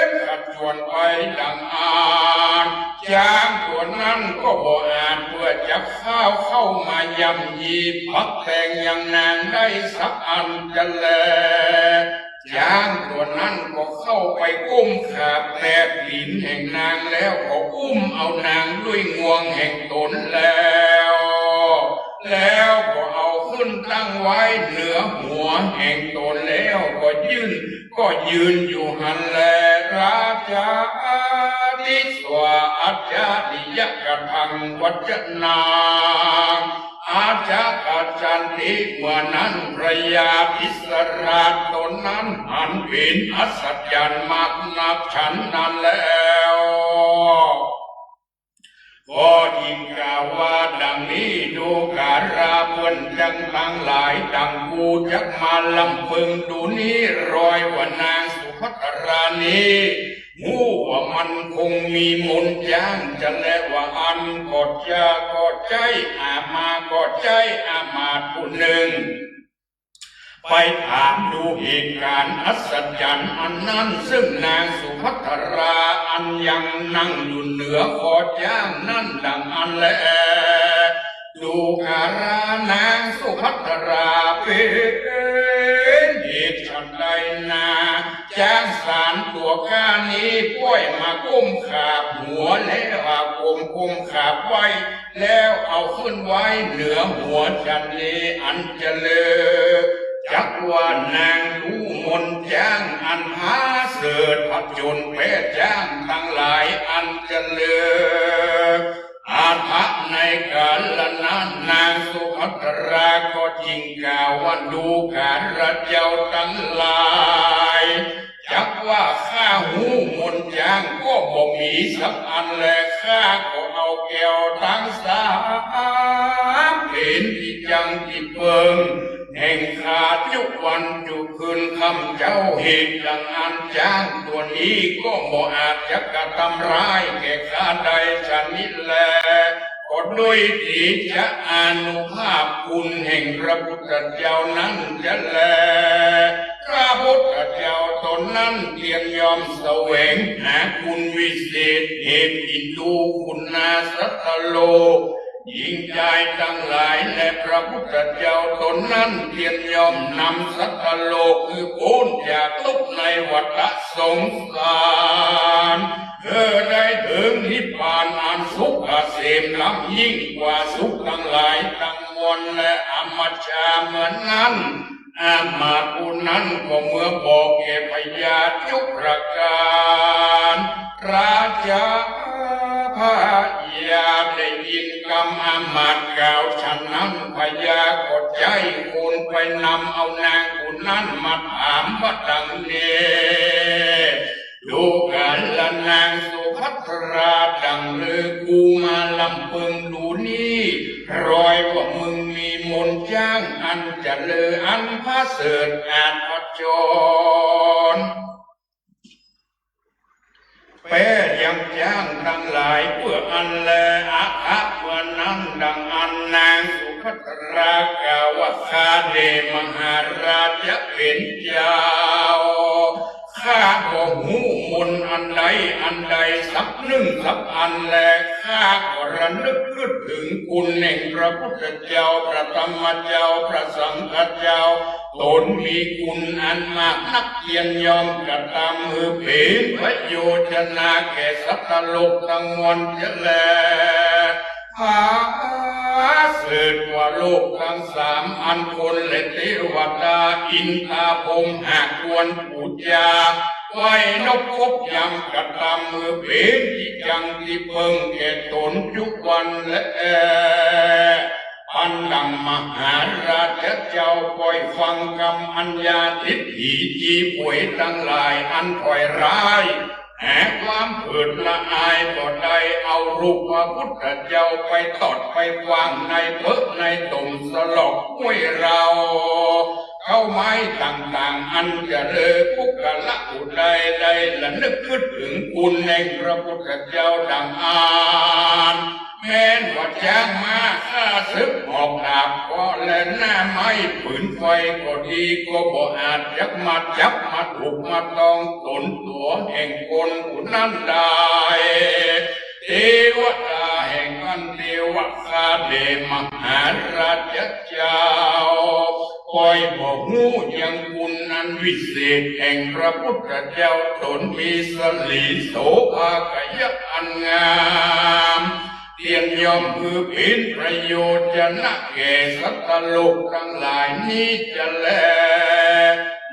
นขจวนไปดังอั้น จ๊างตั๋วนั้นก็บ่อาจเปื้อจะก้าวเข้ามาย่ำยีปักแตงยังนางได้สักอันจะแล จ๊างตั๋วนั้นก็เข้าไปก้มขาบแตะตี๋นแห่งนางแล้วก็อุ้มเอานางด้วยงวงแห่งต๋นแล้ว แล้วก็เอาขึ้นตั้งไว้เหนือหัวแห่งต๋นแล้วก็ยื่น ก็ยืนอยู่หั้นแล ราชาติสวาอัจฉริยะกะทังวัจจนา อาจจะกัจจันติ เมื่อนั้นพญาอิสราชต๋นนั้นหันเป๋นอัศจรรย์มากนักฉันนั้นแล้ว ก็จึงกล่าวว่าดังนี้ ดูกราเปื้อนจังตังหลาย ดังกูจักมาลำเปิงดูนี้ รอยว่านางสุภัทรานี้ ฮู้ว่ามันคงมีมนต์จ๊างจะแลว่าอั้น ก็จะก็ใจ๊อามาตย์ ก็ใจ๊อามาตย์ผู้นึ่ง ไปถามดูเหตุก๋ารณ์อัศจรรย์อันนั้น ซึ่งนางสุภัทราอันยังนั่งอยู่เหนือคอจ๊างนั้นดังอั้นแล ดูกรานางสุภัทราเป๋น เป็นเหตุฉันใดนา จ๊างสามตั๋วข้านี้ ป้อยมาก้มขาบหัว แล้วหากก้มก้มขาบไว้ แล้วเอาขึ้นไว้เหนือหัวฉันนี้ อันเจริญ จักว่านางทูตมนต์จ๊าง อันผาเสริฐผจญแพ้จ๊างตังหลาย อันเจริญ อันทะในกาละนั้น นางสุภัทราก็จึงกล่าวว่า ดูกราชเจ้าตังหลาย จักว่าข้าฮู้มนต์จ๊างก็บ่มีสักอันแล ข้าก็เอาแก้วตังสามเป๋นตี้จั้งตี้เปิ้งแห่งข้าจุวันจุคืนค่ำเจ๊า เหตุดังอั้นจ๊างตั๋วนี้ก็บ่อาจจะกระตำร้ายแก่ข้าได้ชะนิดแล ก็ด้วยเตชะอานุภาพคุณแห่งพระพุทธเจ้านั้นจะแล พระพุทธเจ้าตนนั้นเตียรย่อมแสวงหาคุณวิเศษ เหตุอินดูคุณนาสัตว์โลก หญิงจายตังหลาย และพระพุทธเจ้าตนนั้นเตียรย่อมนำสัตว์โลกหื้อป๊นจากตุ๊กข์ในวัฏสงสาร หื้อได้เถิงนิพพานอันสุขเกษมล้ำยิ่งกว่าสุขตังหลายตังมวล และอมตะเมื่อนั้น อำมาตย์ผู้นั้นก็เมื่อบอกแก่พญาทุกประก๋าน ราชาพญาได้ยินกำอำมาตย์กล่าวฉะนั้น พญาก็ใจ๊คนไปนำเอานางผู้นั้นมาถามว่าดังนี้ ดูกราชนางสุภัทรา ดังลือกูมาลำพึงดูนี้ รอยว่ามึงมีมนต์จ๊างอันเจริญ อันผาเสริฐอาจผจญแพ้ยังจ๊างตังหลาย เปื้ออั้นแล อันทะเมื่อนั้นดังอั้น นางสุภัทรากล่าวว่า ข้าแต่มหาราชเป๋นเจ้า ข้าบ่ฮู้มนต์อันใดอันใดสักนึ่งสักอันแล ข้าก็ระนึกนึกเถิงคุณแห่งพระพุทธเจ้า พระธรรมเจ้า พระสังฆเจ้า ต๋นมีคุณอันมากนัก เตียรย่อมกระตำหื้อเป๋นประโยชน์จะนาแก่สัตว์โลกตังมวลจะแล ผาเสริฐกว่าโลกตังสามอันคนและเตวดา อินทาพรหมหากควรปู๋จา ไหว้นบกบยำกระตำหื้อเป๋นตี้จั้งตี้เปิ้งแก่ต๋นจุวันแล อันดังมหาราชเจ้าป้อยฟังกำอัญญาทิฏฐิจีผวยตังหลายอันถอยร้าย แหกความเผิดละอายก็ได้เอารูปพระพุทธเจ้าไปตอดไปขว้างในเผิกในต่มสลอกห้วยเรา เข้าไม้ต่างๆ อันเจริญ ปุคคละผู้ใดได้ระนึกนึกเถิงคุณแห่งพระพุทธเจ้าดังอั้น แม้นว่าจ๊างม้าข้าศึกออกดาบเคาะและหน้าไม้ปืนไฟก็ดี ก็บ่อาจจะมาจับมาถูกมาต้องต๋นตั๋วแห่งคนผู้นั้นได้ เตวดาแห่งอันเตวะ ข้าแต่มหาราชเจ้า ป้อยบ่ฮู้ยังคุณอันวิเศษแห่งพระพุทธเจ้า ต๋นมีสรีโสภาขยะอันงาม เตียรย่อมหื้อเป๋นประโยชน์จะนะแก่สัตว์โลกตังหลายนี้จะแล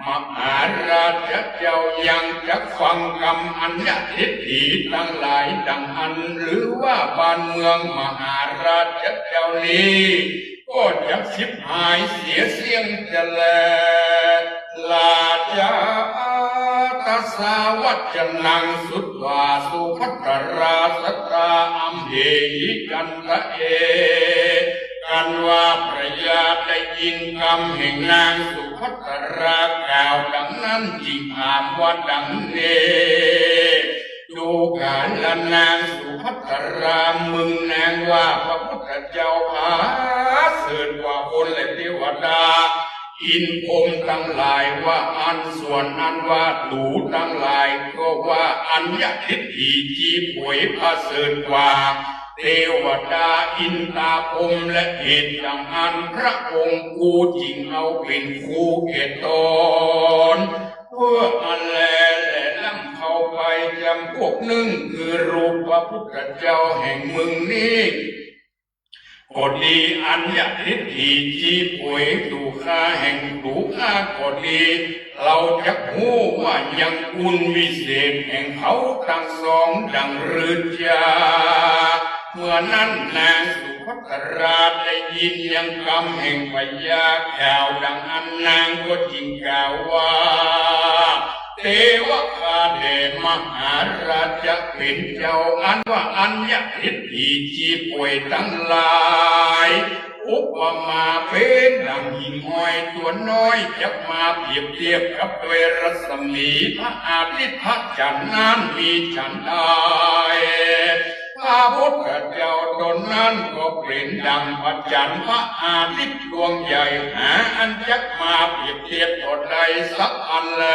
มหาราชเจ้ายังจักฟังกำอัญญาทิฏฐิตังหลายดังอั้น หรือว่าบ้านเมืองมหาราชเจ้านี้ ก็จักฉิบหายเสียเสี้ยงจะแล ราชา ตัสสาวัจจนังสุตวา สุภัทราสัตตา อัมเหหิ กันทะเอ กันว่าพระญาติได้ยินกำแห่งนางสุภัทรากล่าวดังนั้น จึงถามว่าดังนี้ ดูกราชนางสุภัทรา มึงนางว่าพระพุทธเจ้าผาเสริฐกว่าคนและเตวดา อินพรหมตังหลายว่าอั้น ส่วนอันว่าตั๋นตังหลายก็ว่าอัญญาทิฏฐิจีผวยผาเสริฐกว่า เตวดาอินตาพรหม และเหตุดังอั้นพระองค์กูจึงเอาเป๋นครูแก่ต๋น เปื้ออันแลแหละนำเข้าไปจ๋ำพวกนึ่ง คือรูปพระพุทธเจ้าแห่งมึงนี้ ก็ดี อัญญทิฏฐิ จี๊ป่วยตั๋วข้าแห่งตั๋วข้าก็ดี เฮาจักฮู้ว่ายังกุณวิเศษแห่งเขาตังสองดังรือจา เมื่อนั้นนางสุภัทราได้ยินยังกำแห่งพญากล่าวดังอั้น นางก็จึงกล่าวว่า เตวะ ข้าแต่มหาราชะเป๋นเจ้า อันว่าอัญญทิฏฐิ จี๊ป่วยตังหลาย อุปมาเป๋นดังหิ่งห้อยตั๋วน้อย จักมาเปรียบเทียบกับตวยรัศมีพระอาทิตย์พระจันทร์นั้นมีฉันใด พระพุทธเจ้าต๋นนั้นก็เป๋นดังพระจันทร์พระอาทิตย์ดวงใหญ่ หาอันจักมาเปรียบเทียบก็ได้สักอันแล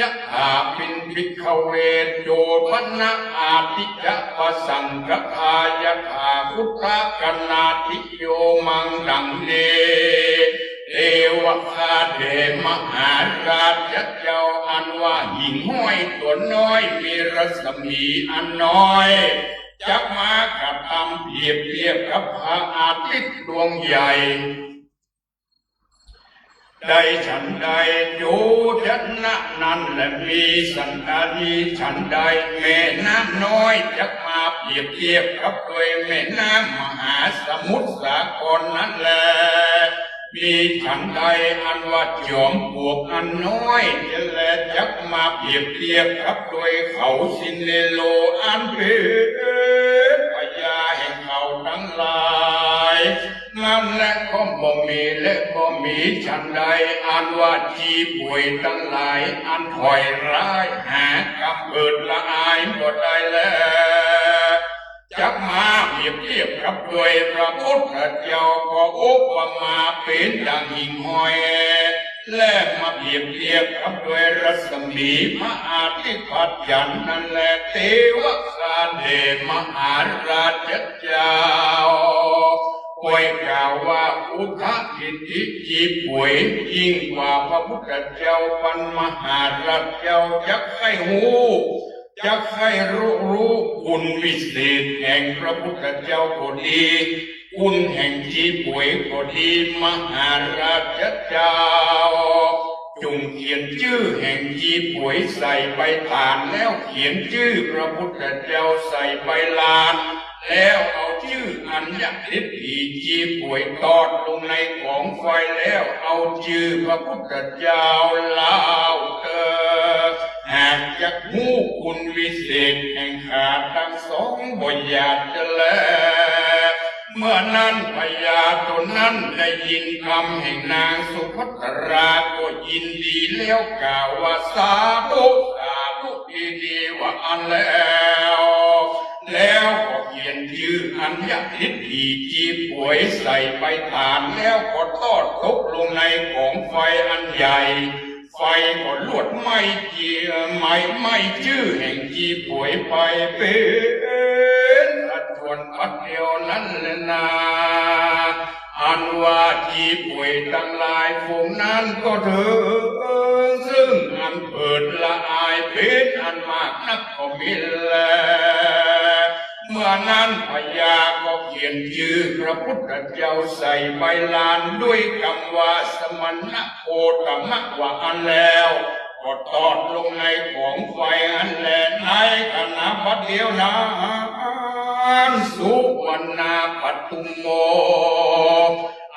ยะถาปิณฑิกขเว โจรณะอาทิจจะปสังคทา ยะถาคุตตะกนาธิโยมัง ดังนี้ เตวะ ข้าแต่มหาราชะเจ้า อันว่าหิ่งห้อยตั๋วน้อยมีรัศมีอันน้อย จักมากระทำเปรียบเทียบกับพระอาทิตย์ดวงใหญ่ ได้ฉันใด โจรณะนั้นแหละมีสันดานนี้ฉันใด แม่น้ำน้อยจักมาเปรียบเทียบกับตวยแม่น้ำมหาสมุทรสาครนั้นแล มีฉันใด อันว่าจอมปลวกอันน้อยจะแลจักมาเปรียบเทียบกับตวยเขาสิเนโรอันเป๋นพญาแห่งเขาตังหลาย นั้นแลก็บ่มี และบ่มีฉันใด อันว่าจี๊ป่วยตังหลาย อันถอยร้ายหากำเผิดละอายบ่ได้แล จักมาเปรียบเทียบกับตวยพระพุทธเจ้า ก็อุปมาเป๋นดังหิ่งห้อย และมาเปรียบเทียบกับตวยรัศมีพระอาทิตย์พระจันทร์นั้นแล เตวะ ข้าแต่มหาราชเจ้า ป่วยกล่าวว่า อุทะทิฏฐิ จี๊ป่วยยิ่งกว่าพระพุทธเจ้า ปันมหาราชเจ้าจักใค่ฮู้ จักใค่รู้ รู้คุณวิเศษแห่งพระพุทธเจ้าก็ดี คุณแห่งจี๊ป่วยก็ดี มหาราชเจ้า จงเขียนจื้อแห่งจี๊ป่วยใส่ใบตาน แล้วเขียนจื้อพระพุทธเจ้าใส่ใบลาน แล้วเอาจื้ออัญญทิฏฐิจี๊ป่วยตอดลงในก๋องไฟ แล้วเอาจื้อพระพุทธเจ้าเล่าเถิด หากจักฮู้คุณวิเศษแห่งข้าตังสองบ่อยากจะแล เมื่อนั้นพญาต๋นนั้นได้ยินกำแห่งนางสุภัทราก็ยินดีแล้วกล่าวว่า สาธุ สาธุ ดีๆ ว่าอั้นแล้ว แล้วก็เขียนจื้ออัญญทิฏฐิจี๊ป่วยใส่ใบตาน แล้วก็ตอดตกลงในก๋องไฟอันใหญ่ ไฟก็ลวดไหม้เจีย ไหม้ ไหม้จื้อแห่งจี๊ป่วยไปเป๋นสัดส่วนบัดเดียวนั้นแลนา อันว่าจี๊ป่วยตังหลายฝูงนั้นก็เถิงซึ่งอันเผิดละอายเป๋นอันมากนักก็มีแล เมื่อนั้นพญาก็เขียนจื้อพระพุทธเจ้าใส่ใบลานด้วยกำว่า สมณะโคตมะ ว่าอั้นแล้ว ก็ตอดลงในก๋องไฟอันแล ในขณะบัดเดียวนั้น สุวรรณาปัตตุมโม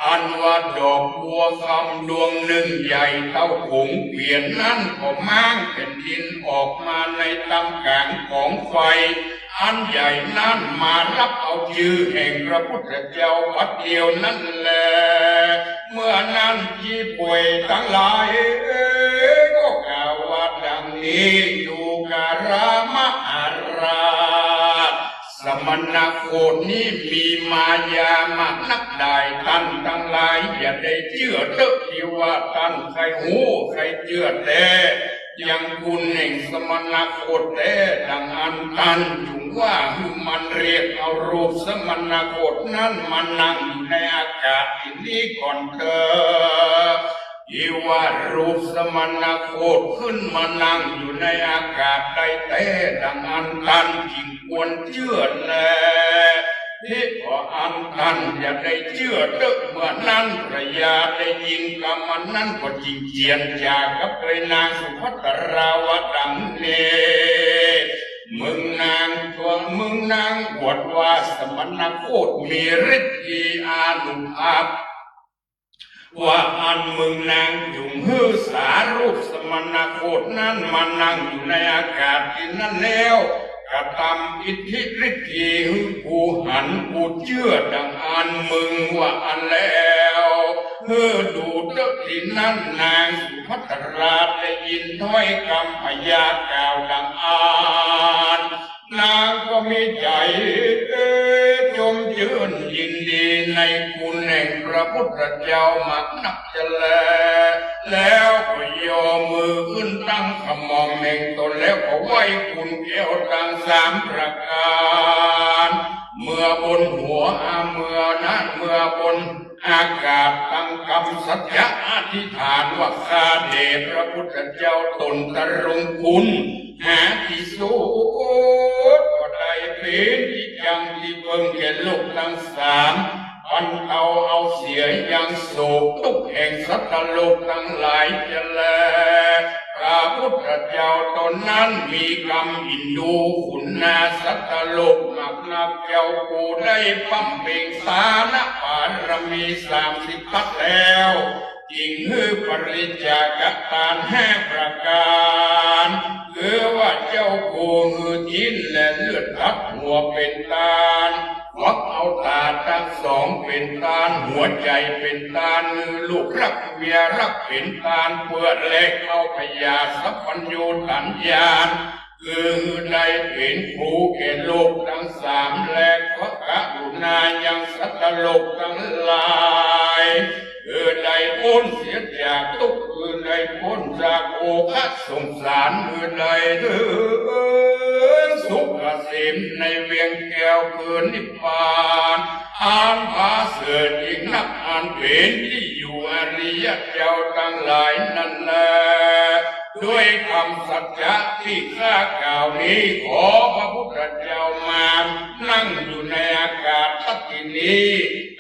อันว่าดอกบัวคำดวงนึ่งใหญ่เต้าผงเกวียนนั้นก็ม้างแผ่นดินออกมาในตำก๋างก๋องไฟอันใหญ่นั้น มาฮับเอาจื้อแห่งพระพุทธเจ้าบัดเดียวนั้นแล เมื่อนั้นจี๊ป่วยตังหลายก็กล่าวว่าดังนี้ ดูกรา มหาราช สมณะโคตนี้มีมายามากนักใด ต้านตังหลายอย่าได้เจื้อเต๊อะ ตี้ว่าต้านใค่ฮู้ใค่เจื้อแต๊ ยังคุณแห่งสมณะโคตแต๊ ดังอั้นต้านจุ่ง ว่าหื้อมันเรียกเอารูปสมณโคตนั้นมานั่งอยู่ในอากาศตี้นี้ก่อนเถิด ตี้ว่ารูปสมณโคตขึ้นมานั่งอยู่ในอากาศได้แต๊ดังอั้น ต้านจึงควรเจื้อแล ตี้ก็อั้นต้านอย่าได้เจื้อเต๊อะ เมื่อนั้นพระยาได้ยินกำอันนั้นก็จึงเจียรจากับเอ่ยนางสุภัทราว่าดังนี้ มึงนางตัว มึงนางอวดว่าสมณโคตมีฤทธิ์อานุภาพ ว่าอั้นมึงนางจุ่งหื้อสารูปสมณโคตนั้นมานั่งอยู่ในอากาศตี้นั้นแล้ว กระตำอิทธิฤทธิ์หื้อกูหันกูเจื้อดังอั้นมึงว่าอั้นแล้ว หื้อดูเต๊อะ ตี้นั้นนางสุภัทราได้ยินถ้อยกำพญากล่าวดังอั้น นางก็มีใจ๋จมจื้นยินดีในคุณแห่งพระพุทธเจ้ามากนักจะแล แล้วก็ย่อมือขึ้นตั้งขม่อมแห่งตน แล้วก็ไหว้คุณแก้วตังสามประก๋าน เมื่อบนหัว อา เมื่อนั้น เมื่อบน อากาศตังกำสัจจะอธิษฐานว่า ข้าแต่พระพุทธเจ้าตนตะรงคุณหาตี้สุด ก็ได้เป๋นตี้จั้งตี้เปิงแก่โลกตังสาม บรรเตาเอาเสียยังโศกตุ๊กข์แห่งสัตว์โลกตังหลายจะแล พระพุทธเจ้าตนนั้นมีกำอินดูขุนนาสัตว์โลกมากนัก เจ้ากูได้บำเพ็งทานบารมีสามสิบทัศแล้ว จึงหื้อปริจจาคตานห้าประก๋าน คือว่าเจ้ากูหื้อจิ๊นและเลือดตัดหัวเป๋นตาน ควักเอาต๋าตังสองเป๋นตาน หัวใจ๋เป๋นตาน หื้อลูกฮักเมียฮักเป๋นตาน เปื้อแลกเอาพญาสัพพัญญูสัญญาณ คือได้เป๋นครูแก่โลกตังสาม และก็กรุณายังสัตว์โลกตังหลาย คือได้ป๊นเสียจากตุ๊กข์ คือได้ป๊นจากโอฆะสงสาร คือได้เถิงสุขเกษมในเวียงแก้วคือนิพพาน อันผาเสริฐยิ่งนัก อันเป๋นตี้อยู่อริยะเจ้าตังหลายนั้นแล ด้วยกำสัจจะตี้ข้ากล่าวนี้ ขอพระพุทธเจ้ามานั่งอยู่ในอากาศตี้นี้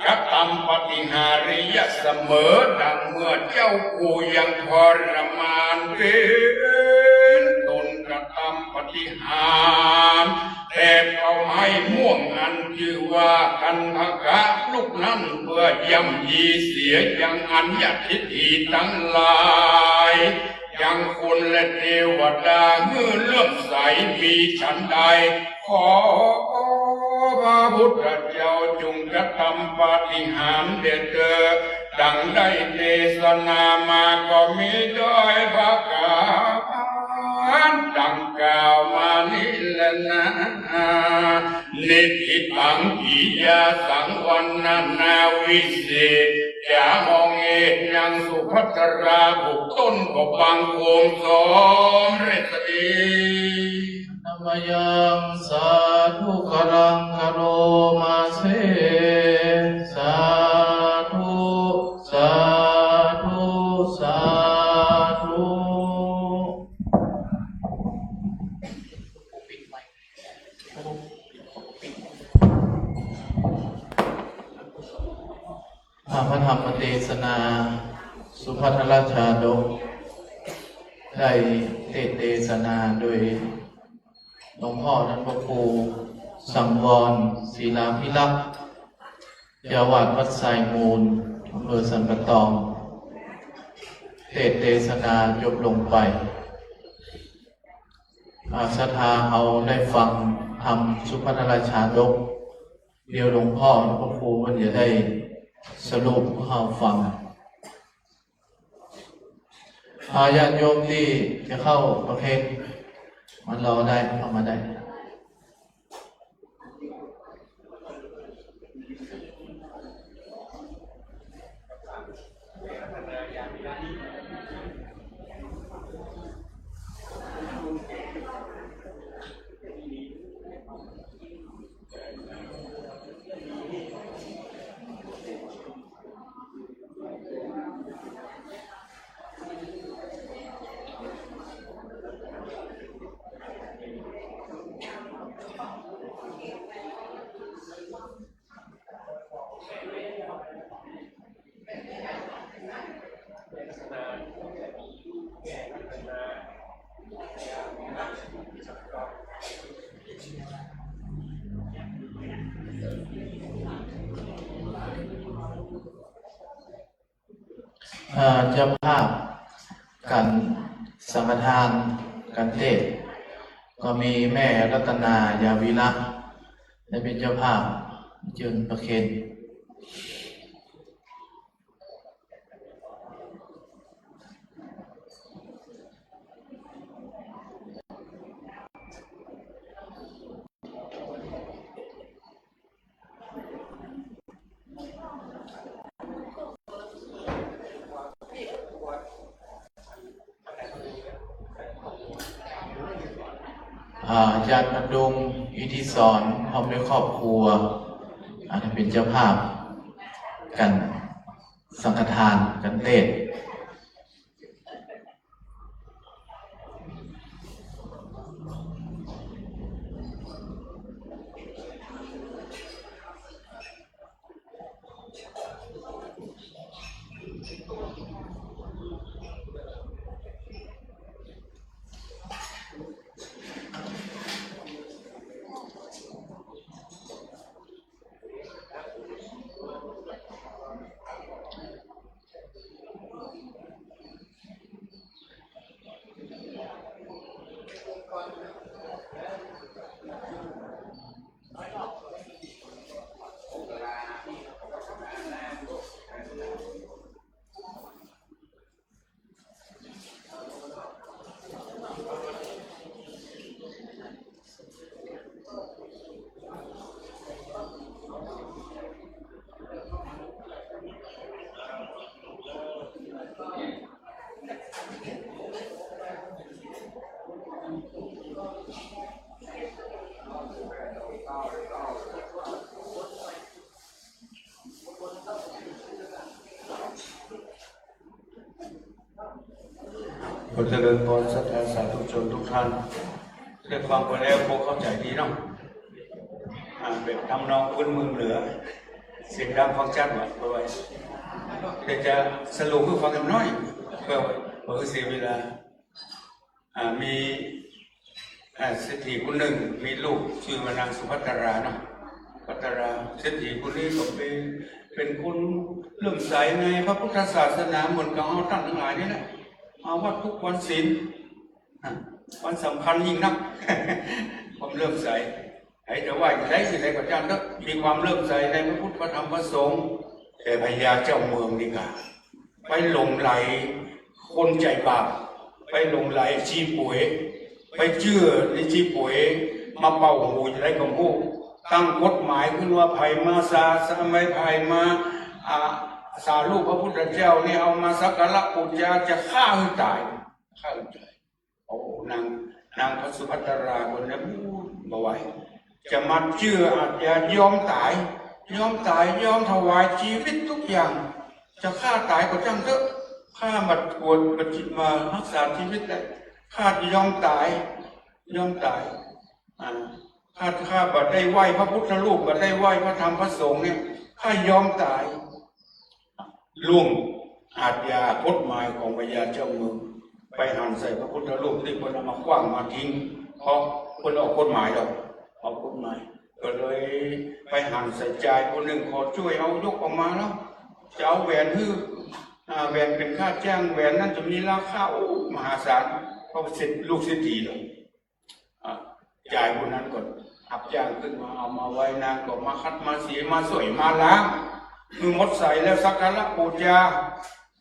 กระตำปาฏิหาริยะเสมอดังเมื่อเจ้ากูยังทรมานเป๋นต้น กระตำปาฏิหาริย์ แต่เอาไม้ม่วงอันจื้อว่าคันธกะลูกนั้น เปื้อย่ำยีเสียยังอัญญทิฏฐิตังหลาย ยังคนและเตวดาหื้อเลื่อมใสมีฉันใด ขอพระพุทธเจ้าจงกระตำปาฏิหาริย์เด้อเถิด ดังได้เตสนามาก็มีโดยประก๋านดังกล่าวมานี้แลนา นิฏฐิตัง กิริยาสัง วรรณนาวิเศษจ๋า มองเอกยังสุภัทรา บุคคลก็บังคมสมเร็จดี นมยังสาธุการังกะโรมาเส สาธุ สาธุ สาธุ อ่า พระธรรมเตสนา สุภัททราชาดก ได้เตสนาโดยหลวงพ่อท่านพระครูสังวร ศิลาภิรักษ์ เจ้าอาวาสวัดทรายมูล อำเภอสันป่าตอง เตสนาจบลงไป อ่า ศรัทธาเฮาได้ฟังธรรมสุภัททราชาดก เดี๋ยวหลวงพ่อพระครูเปิ้นจะได้สรุปให้เฮาฟัง อ่า ญาติโยมตี้จะเข้าประเคน มารอได้ เข้ามาได้ เอ่อ เจ้าภาพก๋านสังฆทานก๋านเตสน์ ก็มีแม่รัตนายาวิระ ได้เป๋นเจ้าภาพ เจิญประเคน อ่า อาจ๋ารย์พดุง อิทธิสร พร้อมด้วยครอบครัว อ่า เป๋นเจ้าภาพก๋านสังฆทานก๋านเตสน์ ขอเจริญพรศรัทธาสาธุชนทุกท่าน ได้ฟังไปแล้วคงเข้าใจ๋ดีเนาะ อ่า แบบทำนองพื้นเมืองเหนือ เสียงดังฟังชัดหมด เปื้อว่า เดี๋ยวจะสรุปหื้อฟังกั๋นหน้อย เปื้อ เปื้อเสียเวลา อ่า มี อ่า เศรษฐีคนนึ่ง มีลูกจื้อว่านางสุภัตราเนาะ สุภัตรา เศรษฐีคนนี้ก็เป๋น เป๋นคนเลื่อมใสในพระพุทธศาสนาเหมือนกับเฮาต้านตังหลายนี่แหละ มาวัดกู้วันศีล อ่ะ วันสำคัญยิ่งนัก ความเลื่อมใส ใผจะว่าจะใดสิ่งใดก็จ้างเต๊อะ มีความเลื่อมใสในพระพุทธ พระธรรม พระสงฆ์ แต่พญาเจ้าเมืองนี่ก่า ไปหลงใหลคนใจ๋บาป ไปหลงใหลจี๋ป๋วย ไปเจื้อในจี๋ป๋วย มาเป่าหูจะใดก็บ่ฮู้ ตั้งกฎหมายขึ้นว่าใผมาสา สา ใผมา อ่า สารูปพระพุทธเจ้านี่เอามาสักการะปู๋จาจะฆ่าหื้อต๋าย ฆ่าหื้อต๋าย โอ้ นาง นางพระสุภัตราคนนั้น อู้ บ่ไหว จะมาเจื้ออาจจะยอมต๋าย ยอมต๋าย ยอมถวายจีวิตกู้อย่าง จะฆ่าต๋ายก็จ้างเต๊อะ ข้าบ่กลัว บ่จิมาฮักษาจีวิตแหละ ข้ายอมต๋าย ยอมต๋าย อ่า ข้า ข้าบ่ได้ไหว้พระพุทธรูป บ่ได้ไหว้พระธรรมพระสงฆ์เนี่ย ข้ายอมต๋าย ล่วงอาชญากฎหมายของพญาเจ้าเมือง ไปหันใส่พระพุทธรูปตี้เปิ้นเอามาขว้างมาทิ้ง เพราะเปิ้นออกกฎหมายดอก ออกกฎหมาย ก็เลยไปหันใส่จายผู้นึ่ง ขอจ้วยเอายกออกมาเนาะ จะเอาแหวนหื้อ อ่า แหวนเป๋นค่าจ้าง แหวนนั้นจะมีราคา โอ้ มหาศาล เพราะเศรษฐ ลูกเศรษฐีเนาะ อ่ะ จายผู้นั้นก็ฮับจ้างขึ้นมา เอามาไว้ นางก็มาขัดมาสี มาส้วยมาล้าง หื้อหมดใสแล้วสักการะปู๋จา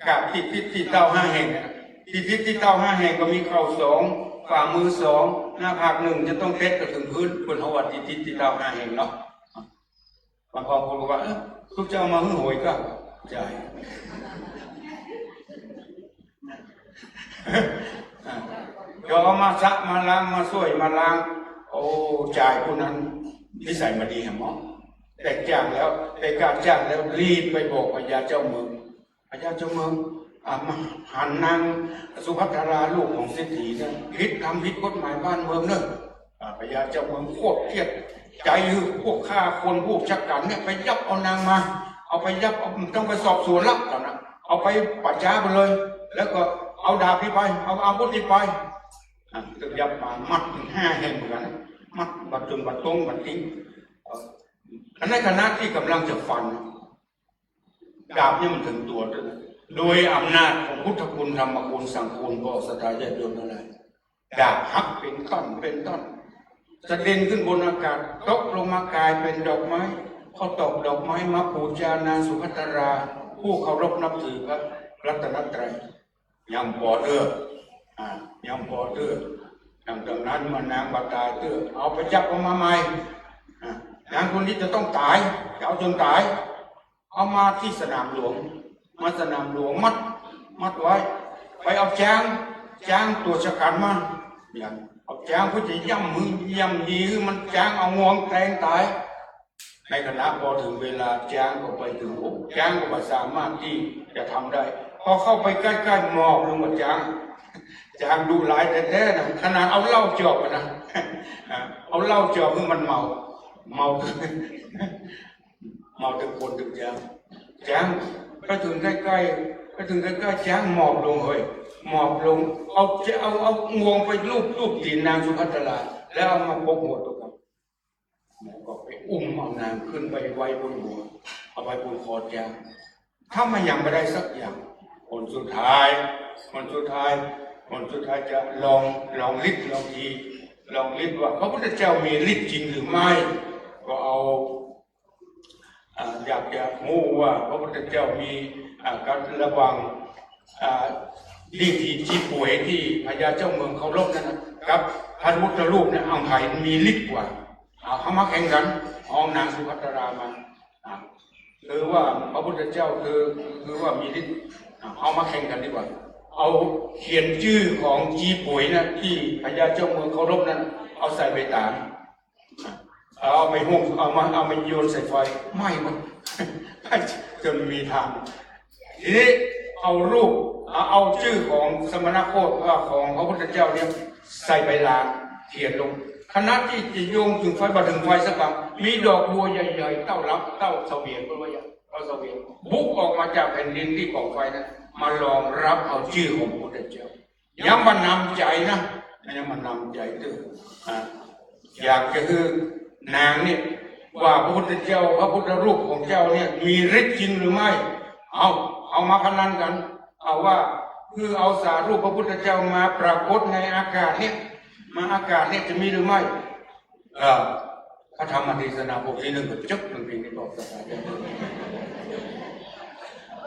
กราบตี้ทิศตี้เต้าห้าแห่งอะ ตี้ทิศตี้เต้าห้าแห่งก็มีเข่าสอง ฝ่ามือสอง หน้าผากนึ่ง จะต้องเต๊ดก็เถิงพื้น เปิ้นเฮาว่าตี้ทิศตี้เต้าห้าแห่งเนาะ บางคนก็บอกว่า เอ๊ะ ตุ๊เจ้ามาหื้อหวยก็ ใจ้ อ่ะ เดี๋ยวเอามาซักมาล้าง มาส้วยมาล้าง โอ้ จายผู้นั้นนิสัยบ่ดีแหมหมอ แต่จ้างแล้ว แต่กล้าจ้างแล้ว รีบไปบอกพญาเจ้าเมือง พญาเจ้าเมือง อ่า มาหันนางสุภัทราลูกของเศรษฐีเนี่ย ผิดธรรมผิดกฎหมายบ้านเมืองเนอะ อ่า พญาเจ้าเมืองโคตรเกลียด จายหื้อพวกฆ่าคนพวกชักกั๋นเนี่ยไปยับเอานางมา เอาไปยับ เอา ต้องไปสอบสวนละต๋อนนั้น เอาไปป่าจ๊าไปเลย แล้วก็เอาดาบนี้ไป เอาอาวุธนี้ไป อ่ะ ตึงยับมามัดเถิงห้าแห่งเหมือนกั๋น มัดบ่าตึงบ่าตงบ่าติ๊ง เอ่อ ในขณะตี้ก่ำลังจะฟัน ดาบเนี่ยมันเถิงตั๋วด้วยนะ โดยอำนาจของพุทธคุณธรรมคุณสังฆคุณ ก็ศรัทธาญาติโยมตังหลาย ดาบหักเป๋นต้อนเป๋นต้อน กระเด็นขึ้นบนอากาศ ตกลงมากลายเป๋นดอกไม้ เขาตอกดอกไม้มาปู๋จานางสุภัทรา ผู้เคารพนับถือพระรัตนตรัย ยังปอเตื้อ อ่า ยังปอเตื้อ หลังจากนั้นเมื่อนางบ่ตายเตื้อ เอาไปยับเอามาใหม่ อ่า นางคนนี้จะต้องต๋าย จะเอาจ๋นต๋าย เอามาตี้สนามหลวง มาสนามหลวงมัด มัดไว้ ไปเอาจ๊าง จ๊างตั๋วชักกั๋นมา เนี่ย เอาจ๊างเปื้อจะย่ำหื้อ ย่ำยีหื้อมัน จ๊างเอางวงแตงต๋าย ในขณะปอเถิงเวลาจ๊างก็ไปเถิง โอ้ จ๊างก็บ่สามารถตี้จะทำได้ ปอเข้าไปใก้ๆ หมอบลงกับจ๊าง จ๊างดุร้ายแต๊ๆ นะ ขนาดเอาเหล้าจอบอะนะ อ่า เอาเหล้าจอบหื้อมันเมา เมา เมาตึงคนตึงจ๊าง จ๊างไปเถิงใก้ๆ ไปเถิงใก้ๆ จ๊างหมอบลงเฮ้ย หมอบลง เอา เอา เอางวงไปลูบ ลูบตี๋นนางสุภัทรา แล้วเอามาปกหัวตก แล้วก็ไปอุ้มเอานางขึ้นไปไว้บนหัว เอาไว้บนคอจ๊าง ทำมายังบ่ได้สักอย่าง ผลสุดท้าย ผลสุดท้าย ผลสุดท้ายจะลอง ลองฤทธิ์ลองดี ลองฤทธิ์ว่าพระพุทธเจ้ามีฤทธิ์จริงหรือไม่ ก็เอา อ่า อยากจะฮู้ว่าพระพุทธเจ้ามี อ่า กั๋นระหว่าง อ่า ฤทธิ์ตี้จีป่วยตี้พญาเจ้าเมืองเคารพนั่นน่ะ กับพระพุทธรูปเนี่ย อันใผมีฤทธิ์กว่า เอาเข้ามาแข่งกั๋น เอานางสุภัทรามา อ่า ถือว่าพระพุทธเจ้าคือ คือว่ามีฤทธิ์ อ่า เอามาแข่งกั๋นดีกว่า เอาเขียนจื้อของจีป่วยน่ะ ตี้พญาเจ้าเมืองเคารพนั่น เอาใส่ใบตาน เอาไปหุง เอามา เอามาโยนใส่ไฟ ไหม้หมด จ๋นมีทาง ทีนี้เอารูป เอา เอาจื้อของสมณโคฏ ว่าของพระพุทธเจ้าเนี่ย ใส่ใบลาน เขียนลง ขณะตี้จะโยนเถิงไฟ บ่เถิงไฟสักกำ มีดอกบัวใหญ่ๆ เต้ารับ เต้าเสวียง เปิ้นว่าอย่าง เต้าเสวียง บุกออกมาจากแผ่นดินตี้ป่องไฟนั้น มารองรับเอาจื้อของพระพุทธเจ้า ยังบ่หนำใจ๋นะ ยังบ่หนำใจ๋เตื้อ อ่า อยากจะหื้อนางเนี่ย ว่าพระพุทธเจ้า พระพุทธรูปของเจ้าเนี่ย มีฤทธิ์จริงหรือไม่ เอา เอามาพนันกั๋น เอาว่า หื้อเอาสารูปพระพุทธเจ้ามาปรากฏในอากาศเนี่ย มาอากาศเนี่ยจะมีหรือไม่ เอ่อ พระธรรมเทศนาบทตี้นึ่งก็จบลงเพียงนี้ ก็สบายใจ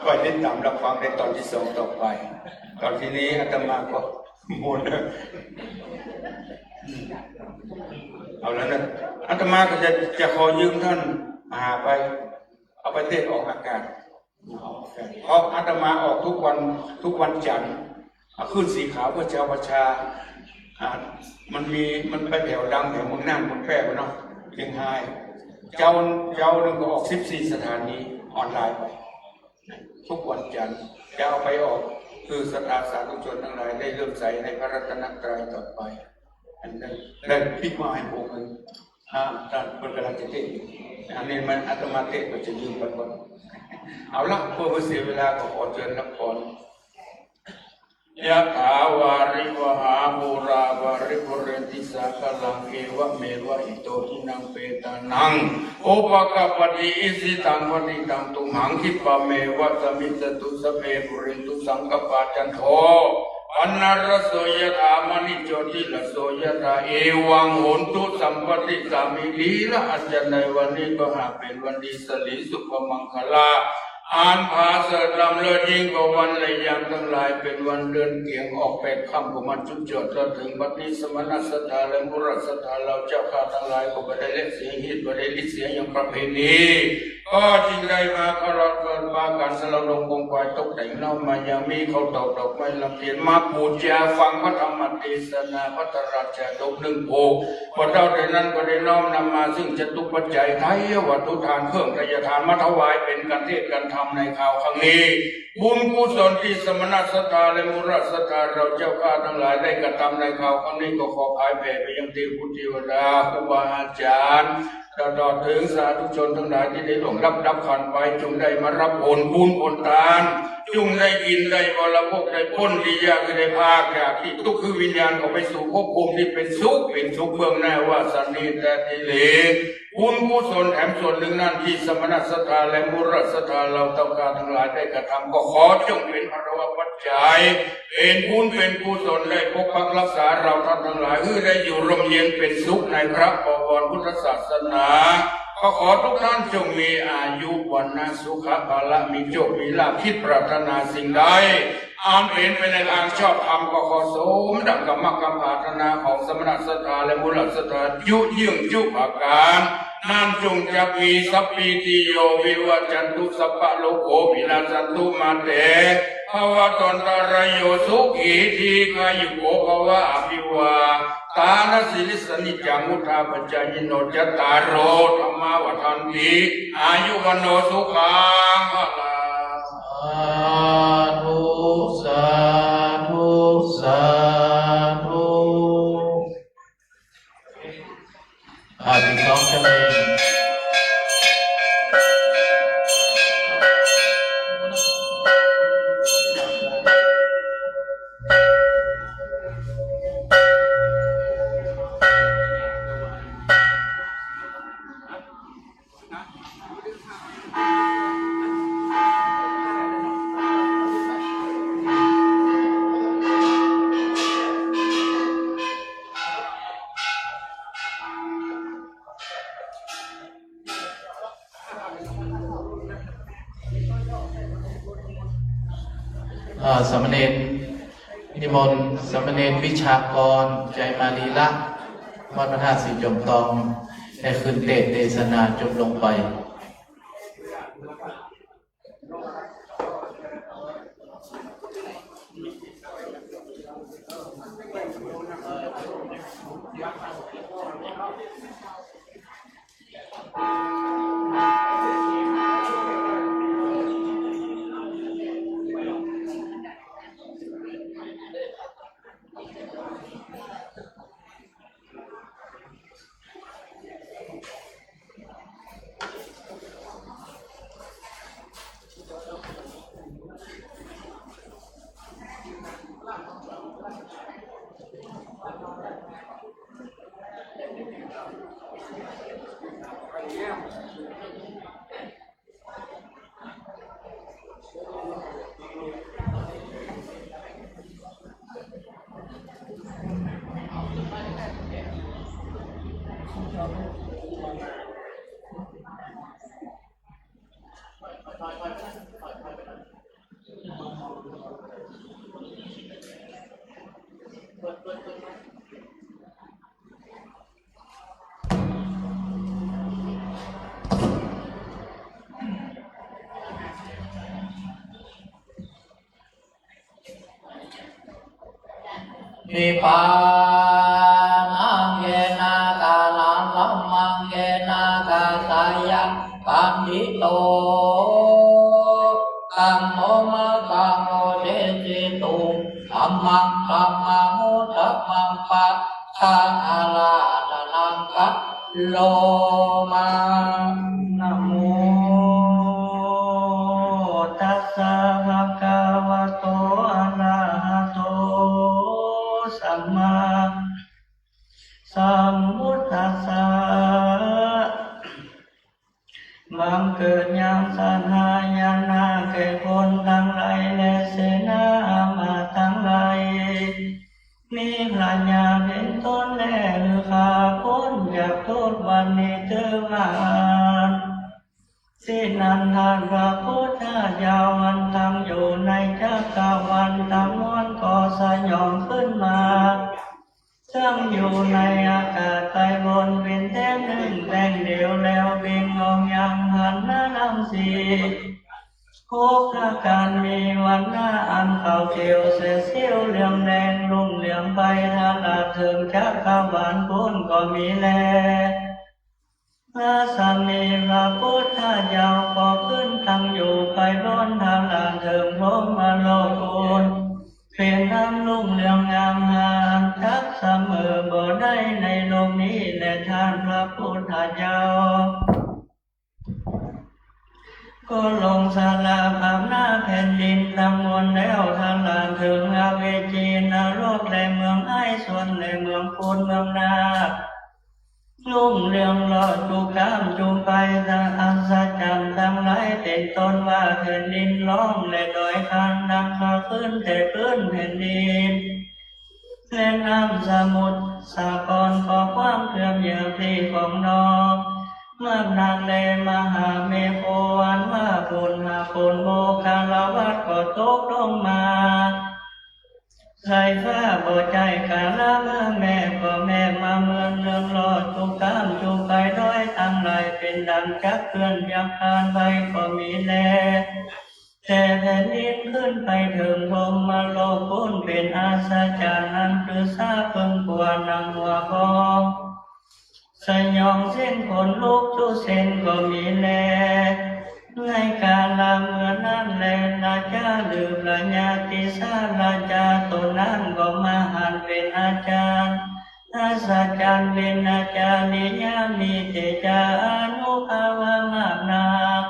ก็ติดต๋ามรับฟังในต๋อนตี้สองต่อไป ต๋อนตี้นี้อาตมาก็หมดแล้ว เอาแล้วนะ อาตมาก็จะ จะขอยืมต้านมหาไป เอาไปเทศน์ออกอากาศ เพราะอาตมาออกทุกวัน ทุกวันจันทร์ อ่ะ คลื่นสีขาวเพื่อชาวประชา อ่ะ มันมี มันไปแผ่วดังแถวเมืองน่าน เมืองแพร่ไปเนาะ เชียงราย เจ๊า เจ๊านึ่งก็ออกสิบสี่สถานีออนไลน์ไป ทุกวันจันทร์ จะเอาไปออก คือศรัทธาสาธุชนตังหลายได้เลื่อมใสในพระรัตนตรัยต่อไป อันนั้นได้ปิ๊กมาให้ผมเลย อ่า ต้านเปิ้นก่ำลังจะเทศน์อยู่ อันนี้มันอาตมาเทศน์ก็จะยืมไปก่อน เอาละ เปื้อบ่เสียเวลาก็ขอเจิญรับพร ยะถาวาริวหาปูราปริปูเรนติสาคารัง เอวะเมวะอิโตทินังเปตานัง อุปะกัปปะติ อิสิตังปะฏิตังตุมหัง คิปะเมวะสะมิชฌะตุ สัพเพปูเรนตุสังกัปปา จันโท ปัณณะระโส ยะถา มะณิ โชติระโส ยะถา เอวังโหนตุ สัมปะติสสามิ ดีละ อันจะในวันนี้ก็หากเป๋นวันดี สะหลีสุภมังคละ อันผาเสริฐล้ำเลิศยิ่งกว่าวันและยามตังหลาย เป๋นวันเดือนเกี๋ยงออกแปดค่ำของมันจุดจอด เถิงบัดนี้สมณะศรัทธาและมุขศรัทธา เฮาเจ้าข้าตังหลายก็บ่ได้เล็กเสียงฮีต บ่ได้ลิดเสียงอย่างประเพณี ก็จึงได้มาเคารพเกินปากั๋น สละลงคงควายตกแต่งน้อมมายังมีข้าวตอกดอกไม้ลำเทียน มาปู๋จาฟังพระธรรมเทศนา พระตรัสจาดกนึ่งโพ พอเต้าแต่นั้นก็ได้น้อมนำมาซึ่งจตุปัจจัย ไทยวัตถุทาน เครื่องไทยทาน มาถวายเป๋นการเทศน์การธรรมในคราวครั้งนี้ บุญกุศลตี้สมณะศรัทธาและมูลศรัทธาเฮาเจ้าข้าตังหลายได้กระทำในคราวครั้งนี้ ก็ขอผายแผ่ไปยังเตวปุตรเตวดา ครูบาอาจ๋ารย์ ตลอดเถิงสาธุชนตังหลายตี้ได้ล่วงลับดับขันธ์ไป จงได้มาฮับผลบุญผลตาน จงได้กิ๋นได้บริโภค ได้ป๊นตี้ยาก ได้พากจากตี้ตุ๊กข์ หื้อวิญญาณเขาไปสู่ภพภูมิตี้เป๋นสุข เป๋นสุขเบื้องหน้าว่าสันนี้แต๊ตี้เหล บุญกุศลแถมส่วนนึ่งนั้นตี้สมณะศรัทธาและมูลศรัทธาเฮาเจ้าข้าตังหลายได้กระทำ ก็ขอจงเป๋นพลวปัจจัย เป๋นบุญเป๋นกุศลได้ปกปักรักษาเฮาต้านตังหลาย หื้อได้อยู่ร่มเย็นเป๋นสุขในพระบวรพุทธศาสนา ก็ขอทุกท่านจงมีอายุ วรรณะ สุขะ พละ มีโชค มีลาภ คิดปรารถนาสิ่งใด อันเป๋นไปในทางชอบธรรม ก็ขอสมดังกำมักกำปรารถนาของสมณะศรัทธาและมูลศรัทธา ยุยืนจุประก๋าน นั้นจงจักมี สัพพีติโย วิวัจจันตุ สัพพะโรโค วินัสสันตุ มาเต ภวัตวันตรายโย สุขี ทีฆายุโก ภวะ อภิวาทานสีลิสสะ นิจจัง วุฑฒาปะจายิโน จัตตาโร ธัมมา วัฑฒันติ อายุ วัณโณ สุขัง พลัง สาธุ สาธุ สาธุ อ่า สิบสอง เจ้าเอง อ่า สามเณร นิมนต์สามเณรวิชากร ใจมาลีละ วัดพระธาตุศรีจอมตอง ได้ขึ้นเตสน์เตสนาจบลงไป นิพพานัง เยนะ กาลัง ธัมมัง เยนะ กาสายัง ปัณฑิโต ธัมโม มัคคัง โอเดสิตุ ธัมมัง ธัมมานุธัมมัง ปะ ทะ อาราธนัง กะโรมา นะโม ตัสสะ ภะคะวะโต อะระหะโต สัมมาสัมพุทธัสสะ บังเกิดยังสถานะแก่คนตังหลาย และเสนาอามาตย์ตังหลาย มีพระญาเป๋นต้นแล หื้อข้าป๊นจากโต้ษบัดนี้เต๊อะ ว่าอั้น สินั้นท่านพระพุทธเจ้าอันตั้งอยู่ในจักรวาลตังมวลก็สยองขึ้นมา ซึ่งอยู่ในอากาศไตรบนเป๋นแต๊นึ่งแป้งเดียว แล้วเปล่งออกยังหันนะรังสี หกประก๋าน มีวรรณะอันขาวเขียวแสดเสี้ยวเหลืองแดง รุ่งเรืองไปตลอดเถิงจักรวาลปู้นก็มีแล รัศมีพระพุทธเจ้าก็ขึ้นตั้งอยู่ไปล้นตลอดเถิงพรหมโลกปู้น เป๋นอันรุ่งเรืองงามหาอันจักเสมอบ่ได้ในโลกนี้แล ท่านพระพุทธเจ้า ก็ลงสละภาพหน้าแผ่นดินตังมวลแล้ว ตลอดเถิงอเวจีนรกและเมืองอ้ายสวนและเมืองพูนเมืองนาค รุ่งเรืองลอดจุกล้ามจุไป อัศจรรย์ตังหลายเป๋นต้นว่าแผ่นดินฮ้องและดอยคานดังคาขึ้นแต่พื้นแผ่นดิน และน้ำสมุทรสาครก็กว้างเกือบเหยือปลีของนอก มากนักแล มหาแม่โขงอันว่าปูนหาปูนโมคารวาสก็ตกลงมา สายฟ้าบ่ใจ้กาละเมื่อแม่ก็แม่มาเมืองเรืองลอดจุกล้ามจุไป ดอยตังหลายเป๋นดังจักเคลื่อนจักคลานไปก็มีแล แต่แผ่นดินขึ้นไปเถิงพรหมโลกปู้นเป๋นอัศจรรย์อันปรือซาเปิงกั๋วหนังหัวคอ สยองเส้นขนลุกทุกเส้นก็มีแล ในกาละเมื่อนั้นแล ราชาหรือพระญาติสาราชาต๋นนั้นก็มหันต์เป๋นอาจารย์ อัศจรรย์เป๋นอาจาริยะ มีเตจาอานุภาพมากนัก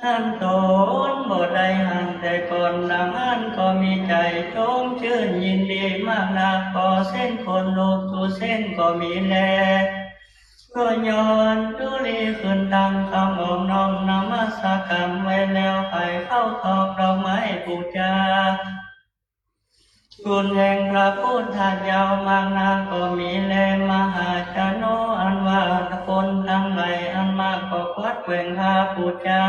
อันต๋นบ่ได้หันแต่ก่อน ดังอั้นก็มีใจ๋ชมจื้นยินดีมากนัก ก็เส้นขนลุกทุกเส้นก็มีแล ก็ย้อนจุลีขึ้นตั้งคำอ้อมน้อมนมัสก๋านไว้แล้ว ไปเข้าตอกดอกไม้ปู๋จา คุณแห่งพระพุทธเจ้ามากนักก็มีแล มหาชนกอันว่าคนตังหลายอันมากก็กวัดแกว่งพระปู๋จา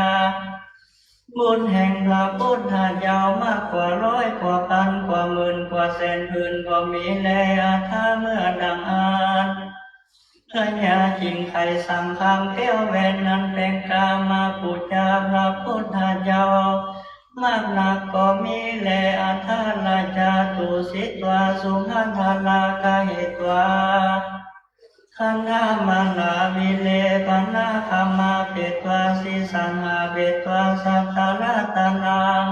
บุญแห่งพระพุทธเจ้ามากกว่าร้อยกว่าปันกว่าหมื่นกว่าแสนผืนก็มีแล อัฏฐะเมื่อดังอั้น พญาจิ่งไคสร้างคำแก้วแหวนนั้นแป๋งก๋ามาปู๋จาพระพุทธเจ้ามากนักก็มีแล อัฏฐราชาตุสิตวา สุภัททรากะเหตวา คันธมาลาวิเลปนาคามาเปตวา สีสันหาเปตวา สัตตรัตนัง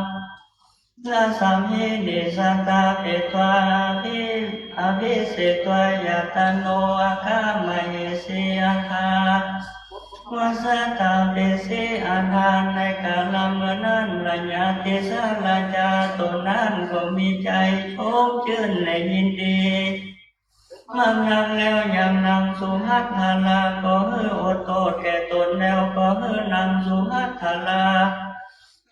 รัศมีนิสสตาเปตวา อภิ อภิเศกวายตโน อัคคมเหสี อัฏฐวัสสตาเปสี อัฏฐะ ในกาละเมื่อนั้น พระญาติสาราชาต๋นนั้นก็มีใจ๋ชมจื้นและยินดี มากนักแล้ว อย่างนางสุภัททราก็หื้ออดโต้ษแก่ต๋นแล้ว ก็หื้อนางสุภัททรา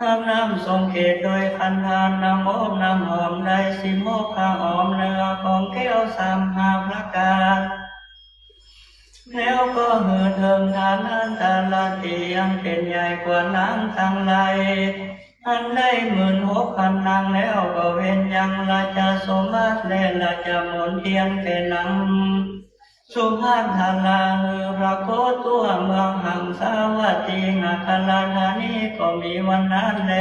อาบน้ำสรงเกศโดยคันธาร น้ำอบน้ำหอมได้สิบหกข้างหอม เนื้อของแก้วสามห้าประก๋าน แล้วก็หื้อเถิงฐานะตาลาติอันเป๋นใหญ่กว่านางตังหลาย อันได้หมื่นหกปันนางแล้ว ก็เว้นยังราชสมบัติและราชมณเฑียรแก่นางสุภัททรา หื้อปรากฏตั๋วเมืองหังสาวัตถีนครธานีก็มีวันนั้นแล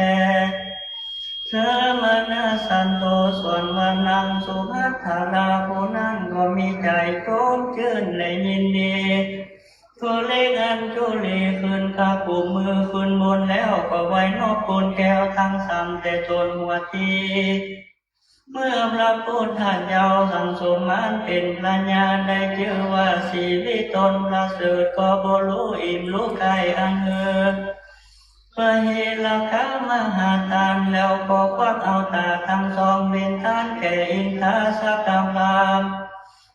สมณสันโต ส่วนว่านางสุภัททราผู้นั้นก็มีใจ๋ชมจื้นและยินดี ก็เล็กอันจุลีขึ้นกากุมมือขึ้นบนแล้ว ก็ไหว้นอบปูนแก้วตังสามแต่ตนหัวที เมื่อพระพุทธเจ้าสังสมมาเป๋นพระญาณ ได้จื้อว่าสีวิตนประเสริฐ ก็บ่ฮู้อิ่มฮู้ใก้อันเอิก พระเฮละกะมหาทาน แล้วก็ควักเอาต๋าตังสองเป๋นทานแก่อินทาสกพราหมณ์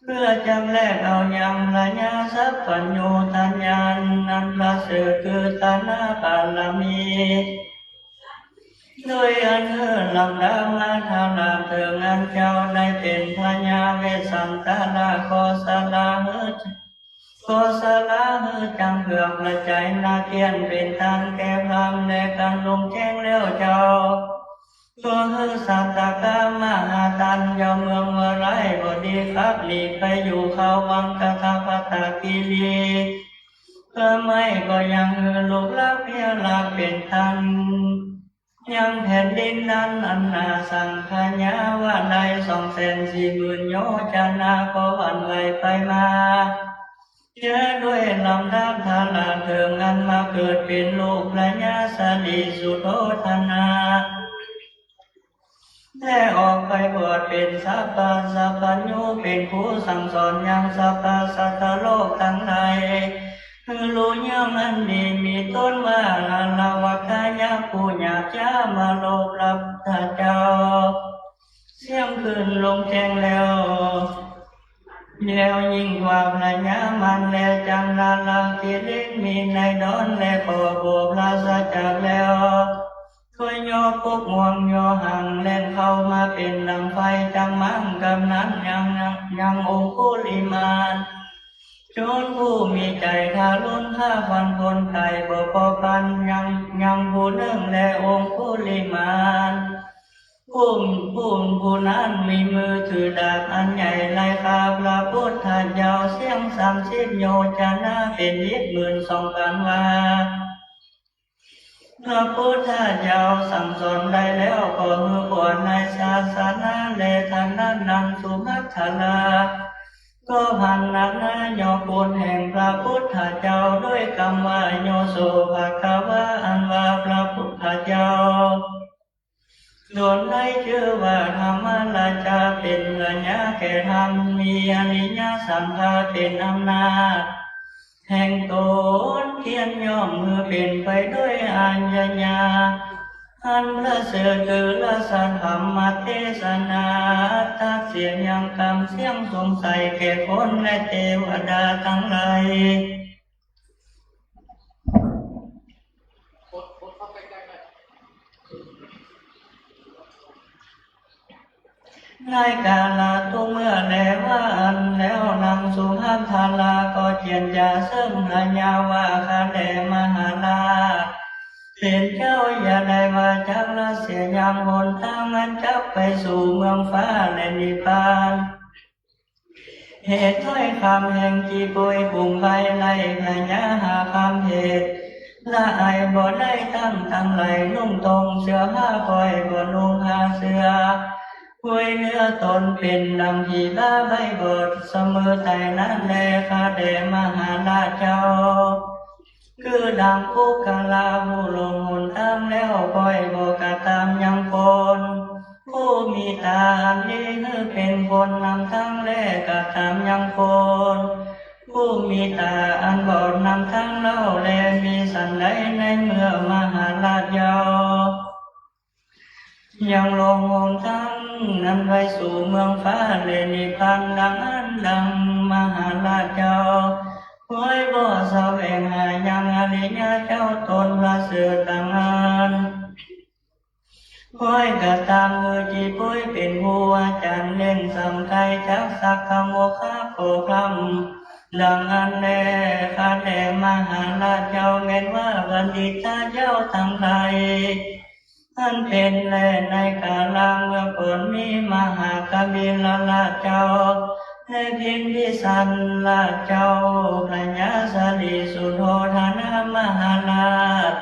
เพื่อจักแลกเอายังพระญาสัพพัญญูตญาณอันประเสริฐ คือตานะปารมี โดยอันหื้อลำดับมาตลอดเถิงอันเจ้าได้เป๋นพระญาเวสสันตรา ก็สละหื้อ ก็สละหื้อจั้งเผือกประไจนาเกียนเป๋นทานแก่พราหมณ์ และกันลุงแจ้งแล้วเจ้า ก็หื้อสัตตกมหาทาน เจ้าเมืองวาราณสี ก็ดีครับหลีกไปอยู่เขาวังกะทะปะตะคีรี เพื่อไม่ก็ยังหื้อลูกหลานเพียงหลากเป๋นทาน ยังแผ่นดินนั้นอันหนาสังขยาว่าได้สองแสนสี่หมื่นโยชนะ ก็หวั่นไหวไปมา เจือด้วยลำดับทาระเถิงอันมาเกิดเป๋นลูกพญาสะหลีสุโธทนะ ได้ออกไปบวชเป๋นสัพพะสัพพัญญู เป๋นครูสั่งสอนยังสัพพะสัตว์โลกตังหลาย หื้อฮู้เยื่องอันดี มีต้นว่าอาละวักขะยะ ผู้หยาบจ๊ามาลบพระพุทธเจ้า เสี้ยงคืนลงแจ้งแล้ว แล้วยิ่งกว่าพญามารและจันทราคิริ มีในดอนและก็บ่ปราศจากแล้ว ก็ย่อปกม่วงย่อหางแล่นเข้ามาเป๋นดังไฟ จักหมางกำนันยัง ยังองคุลิมาน โจรผู้มีใจ๋ทารุณ ฆ่าฟันคนต๋ายบ่ปอปาน ยัง ยังผู้นึ่ง และองคุลิมาน ผู้ ผู้ ผู้นั้นมีมือถือดาบอันใหญ่ไล่ฆ่าพระพุทธเจ้าเสี้ยงสามสิบโยชนะ เป๋นยิบหมื่นสองปันวา พระพุทธเจ้าสั่งสอนได้แล้ว ก็หื้อบวชในศาสนา และตอนนั้นนางสุภัททรา ก็พรรณนาย่อคุณแห่งพระพุทธเจ้า ด้วยกำว่า โย โส ภะคะวา อันว่าพระพุทธเจ้า ต๋นได้จื้อว่าธรรมราชา เป๋นพญาแก่ธรรม มีอริยสังขาเป๋นอำนาจ แห่งต๋นเตียนย่อมหื้อเป๋นไปด้วยอาญา อันประเสริฐคือราชธรรมเตสนา ตั๊กเสียยังกำเสี้ยงสงสัยแก่คนและเตวดาตังหลาย ในกาละทุกเมื่อแลว่าอั้นแล้ว นางสุภัททราก็เจียรจาเซิ่งพญาว่า ข้าแต่มหาราช เป๋นเจ้าอย่าได้ว่าจักละเสียยังหนตางอันจักไปสู่เมืองฟ้าและนิพพาน เหตุถ้อยคำแห่งจีปุยกุมไปไล่พญาหาคำเหตุ ละอายบ่ได้ตั้งตังไหล นุ่งตรงเสื้อผ้าก้อยบ่นุ่งผ้าเสื้อ ปุยเนื้อต๋นเป๋นดังผีบ้าใบ้บอดเสมอต๋ายนั้นแล ข้าแต่มหาราชเจ้า คือดังปุคคละผู้หลงหนตางแล้ว ก้อยบ่กระตำยังคน ผู้มีต๋าอันดีหื้อเป๋นคนนำตาง และกระตำยังคน ผู้มีต๋าอันบอดนำตางเล่าแล มีสันใดในเมื่อมหาราชเจ้า ยังหลงหนตางนั้นไปสู่เมืองฟ้าและนิพพาน ดังอั้นดังมหาราชเจ้า คอยบ่แสวงหายังอริยะเจ้าต๋นประเสริฐดังอั้น คอยกระตำหื้อจีปุยเป๋นครูอาจ๋ารย์เล่งสำไกจักสักขโมคคะก็คร่ำดังอั้นแล ข้าแต่มหาราชเจ้า แม้นว่าบัณฑิตเจ้าตังหลาย อันเป๋นแลในกาละเมื่อก่อนมีมหากบิลราชเจ้า และพิมพิสารราชเจ้า พญาสะหลีสุโธทนะมหาราช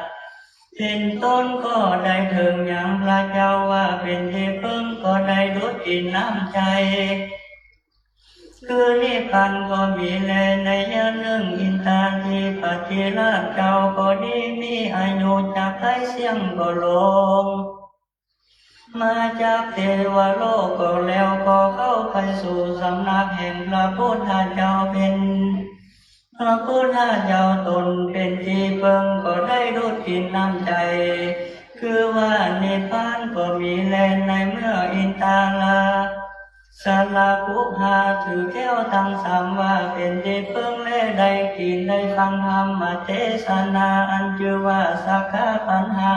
เป๋นต้นก็ได้เถิงยังพระเจ้าว่าเป๋นตี้เปิ้ง ก็ได้ดุจจิตน้ำใจ๋ คือนิพพานก็มีแล ในยะนึ่ง อินทาธิปติราชเจ้าก็ดี มีอายุจักไขเสี้ยงบ่ลง มาจากเตวโลกก็แล้ว ก็เข้าไปสู่สำนักแห่งพระพุทธเจ้าเป๋น พระพุทธเจ้าต๋นเป๋นตี้เปิ้ง ก็ได้ดุจจิตน้ำใจ๋ คือว่านิพพานก็มีแล ในเมื่ออินทารา สละกุหาถือแก้วตังสามว่าเป๋นตี้เปิ้ง และได้กินได้ฟังธรรมเตสนา อันจื้อว่าสักขะปัญหา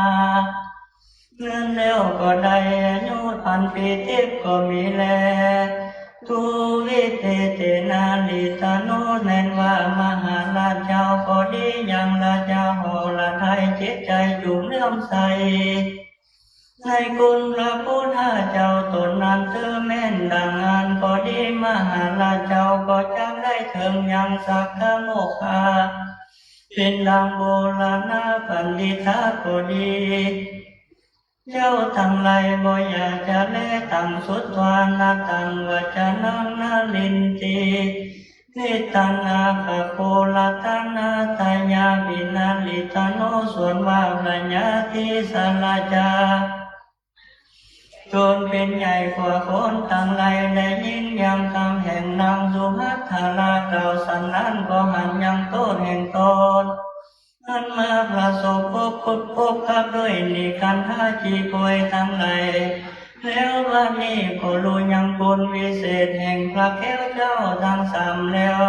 นั้นแล้วก็ได้อายุพันปีติบก็มีแล ทุวิเตเตนาลีตานุ แม้นว่ามหาราชเจ้าก็ดี ยังราชาหฤทัย จิตใจ๋จุ่มเลื่อมใส ในคุณพระพุทธเจ้าต๋นนั้น ตื้อแม้นดังอั้นก็ดี มหาราชเจ้าก็จักได้เถิงยังสักขะโมคคะ เป๋นดังโบราณบัณฑิตะก็ดี เจ้าตังหลายบ่อย่าจะแลตังสุตวา นะตังวัจจะนัง นรินทรี นิตัง อาภะโค รัตนะตะยาภินะริตโน ส่วนว่าพระญาติสาลาจา จนเป๋นใหญ่กว่าคนตังหลาย ได้ยินยังกำแห่งนางสุภัททรา กล่าวสันนั้น ก็หันยังโต้ษแห่งตน หันมาประสบพบ พบกับด้วยนิกันทา จีป่วยตังหลาย แล้วบัดนี้ก็ฮู้ยังคุณวิเศษแห่งพระแก้วเจ้าตังสามแล้ว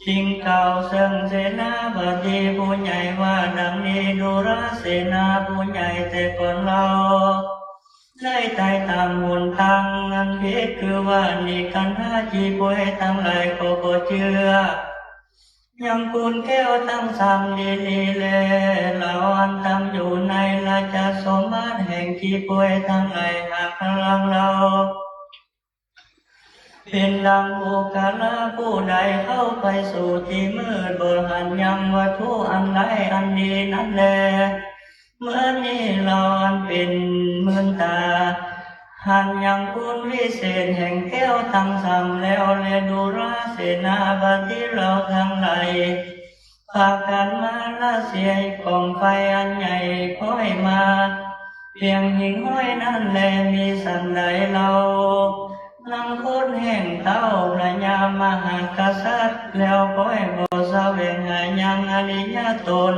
จึงกล่าวเซิงเสนาบดีผู้ใหญ่ว่าดังนี้ ดูราเสนาผู้ใหญ่แต่ก่อนเล่า ได้ต๋ายต๋ามหนตางอันผิด คือว่านิกันทาจีป่วยตังหลายก็บ่เจื้อ ยังคุณแก้วตังสามดีหลีแล เฮาอันตั้งอยู่ในราชสมบัติแห่งจีป่วยตังหลาย หากลางเล่า เป๋นดังบุคคละผู้ใดเข้าไปสู่ตี้มืด บ่หันยังวัตถุอันใดอันดีนั้นแล เมื่อนี้เฮาอันเป๋นมืนต๋า หันยังคุณวิเศษแห่งแก้วตังสามแล้วแล ดูราเสนาบดีเฮาตังหลาย ปากั๋นมาละเสียก๋องไฟอันใหญ่ ป๊อยมาเปียงหิ่งห้อยนั้นแล มีสันใดเล่า นังคนแห่งเต้าพระยามหากษัตริย์ แล้วป๊อยบ่แสวงหายังอริยตน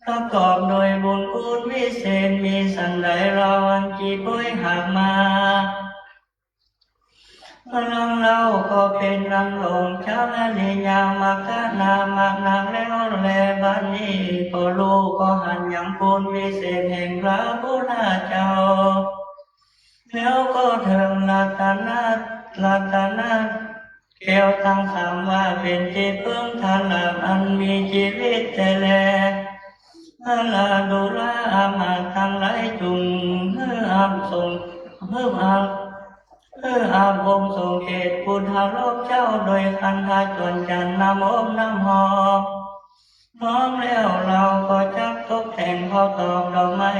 ประกอบโดยบุญคุณวิเศษ มีสันใดเล่า อันจีป่วยหากมา พลังเล่าก็เป๋นดังหลงจักอริยมรรคนามักนักแล้วแล บัดนี้ก็ฮู้ก็หันยังคุณวิเศษแห่งพระพุทธเจ้า แล้วก็เถิงรัตนะ รัตนะแก้วตังสามว่าเป๋นตี้เปิ้งทารักอันมีจีวิตแต๊แล เฮาลาดูราอามาตย์ตังหลาย จุ่งหื้ออับสง หื้ออับ เออ อาบองค์สงเกตพุทธาลกเจ้า โดยคันธาจวนจันทร์ น้ำอบน้ำหอม พร้อมแล้วเฮาก็จักตกแต่งเข้าตอกดอกไม้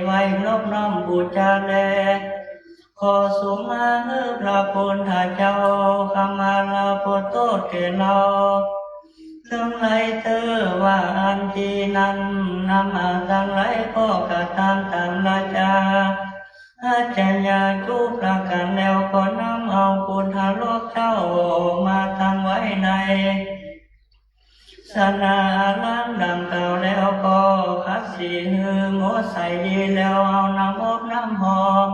ไหว้นบน้อมปู๋จาแล ขอสุมาหื้อพระพุทธเจ้า ขมาลาโพธิ์โต้ษแก่เฮา เถิงหลายเต๊อะ ว่าอันตี้นั้น อามาตย์ตังหลายก็กระตำต๋ามราชา อาชญาจุประก๋านแล้ว ก็นำเอาพุทธาลกเจ้าออกมาตั้งไว้ใน สง่าอารามดังกล่าวแล้ว ก็ขัดสีหื้อหมดใสดีแล้ว เอาน้ำอบน้ำหอม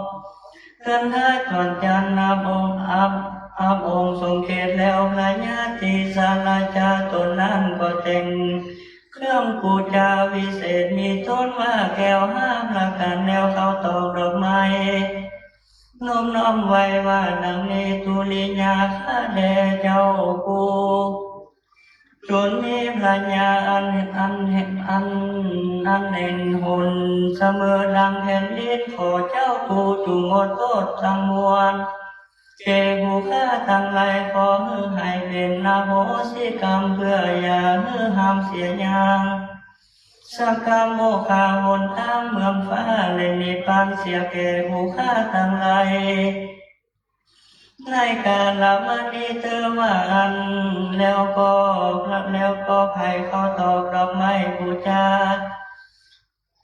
คันธาจวนจันทร์ อาบองค์ อาบ อาบองค์สงเกตแล้ว พระญาติสาลาจาต๋นนั้นก็แต่ง เครื่องปู๋จาวิเศษ มีต้นว่าแก้วห้าประก๋านแล้ว เข้าตอกดอกไม้ นบน้อมไหว้ว่าดังนี้ ตุริยาข้าแด่เจ้าผู้ จุ่งมีพระญาอัน อัน อัน อันแน่นหน เสมอดังแผ่นดิน ขอเจ้าผู้จุ่งอดโต้ษตังมวล แก่ผู้ข้าตังหลาย ขอหื้อหายเป๋นอโหสิกรรม เปื้ออย่าหื้อห้ามเสียอย่าง สักกะโมคคาหนตางเมืองฟ้า และนิพพานเสียแก่ผู้ข้าตังหลาย ในกาละบัดนี้เต๊อะ ว่าอั้นแล้วก็ แล้วก็ใผเข้าตอกดอกไม้ปู๋จา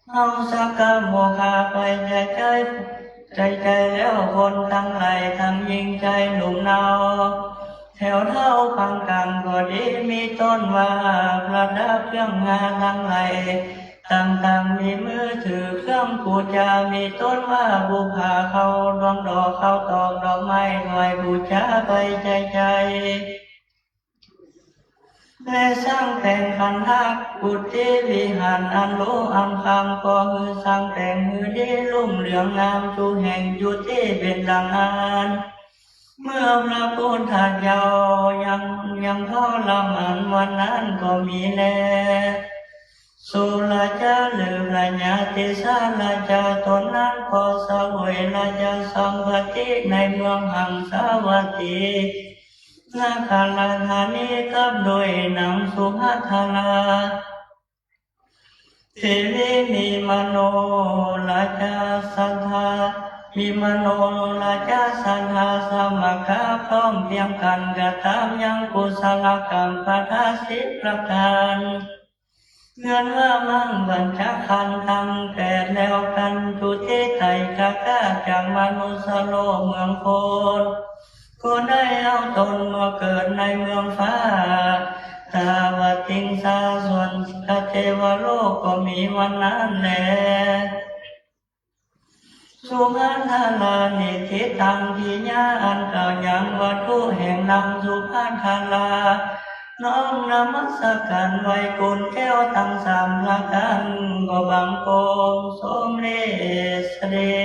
เฮาสักกะโมคคาไปใจ๋ใจ๋ ใจ๋ใจ๋แล้ว คนตังหลายตังญิงจายหนุ่มเนา แถวเท้าปางก๋างก็ดี มีต้นว่าประดับเครื่องงาตังหลายต่างๆ มีมือถือเครื่องปู๋จา มีต้นว่าบุปผาเข้าดวงดอก เข้าตอกดอกไม้ ถวายปู๋จาไปใจ๋ใจ๋ และสร้างแต่งคันธกุฏิวิหารอันหรูอันคาม ก็หื้อสร้างแต่งหื้อดีรุ่งเรืองงาม จุแห่งจุติเป๋นดังอั้น เมื่อพระพุทธเจ้ายัง ยังทรมานวันนั้นก็มีแล สุราจาหรือพระญาติสาลาจาต๋นนั้น ก็เสวยราชสมบัติในเมืองหังสาวัตถี นครธานี กับด้วยนางสุภัททรา เตวิ มีมโนราชาศรัทธา มีมโนราชาศรัทธา สมัคคา พร้อมเพียงกั๋น กระตำยังกุศลกรรมประทาสิบประก๋าน เฮือนว่ามั่งบัญชาขันธ์ตังแปดแล้วกั๋น จุติไตรจักกราช จากมนุสสโลกเมืองคน คนได้เอาตนมาเกิดในเมืองฟ้า ตาวติงสา ส่วนสักกะเทวโลกก็มีวันนั้นแล สุภัณฑารานิฏฐิตัง กิริยาอันกล่าวยังวัตถุแห่งนางสุภัณฑารา น้อมนมัสก๋านไหว้กุณแก้วตังสามประก๋าน ก็บังคมสมเร็จเสด็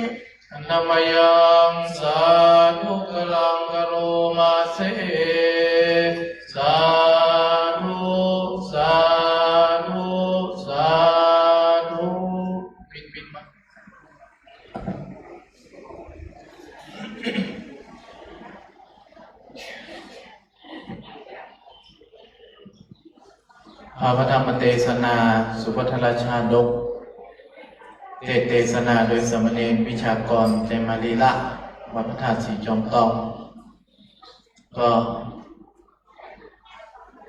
จ นะมะยัง สาธุ กะลัง กะโรมาเส สาธุ สาธุ สาธุ ปิด ปิดมา อ่า พระธรรมเตสนา สุภัททราชาดก เตสนาโดยสามเณรวิชากร เตมาลีละ วัดพระธาตุสีจอมตอง ก็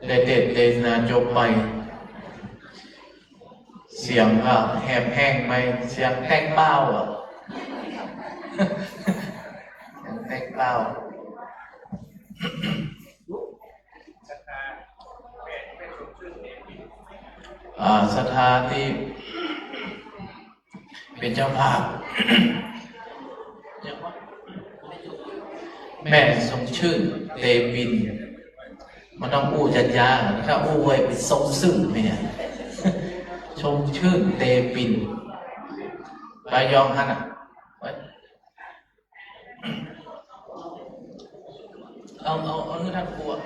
ได้เตสนาจบไป เสียงก็แหบแห้งไป เสียงแต๊กเป้าอะ เสียงแต๊กเป้า อ่า ศรัทธาตี้เป๋นเจ้าภาพ แม่สมชื่น เตปิน มันต้องอู้จ๊าๆ ถ้าอู้ไวเป๋นสมซื่อเนี่ย สมชื่น เตปิน ไปยองหั้นน่ะ เอา เอา เอาเงินท่านครูอะ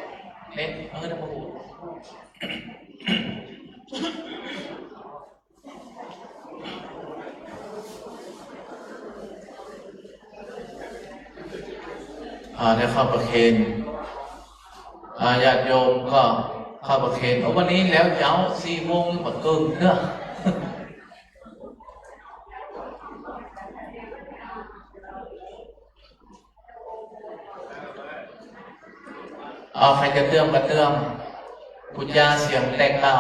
เน้น เอาเงินท่านครู อ่า ได้เข้าประเคน อ่า ญาติโยมก็เข้าประเคน โอ้ วันนี้แล้วเจ๊า สี่โมงบ่าเกิ่งเนาะ เอา ใผจะเตื้อมก็เตื้อม ปุญญาเสียงแต๊กเป้า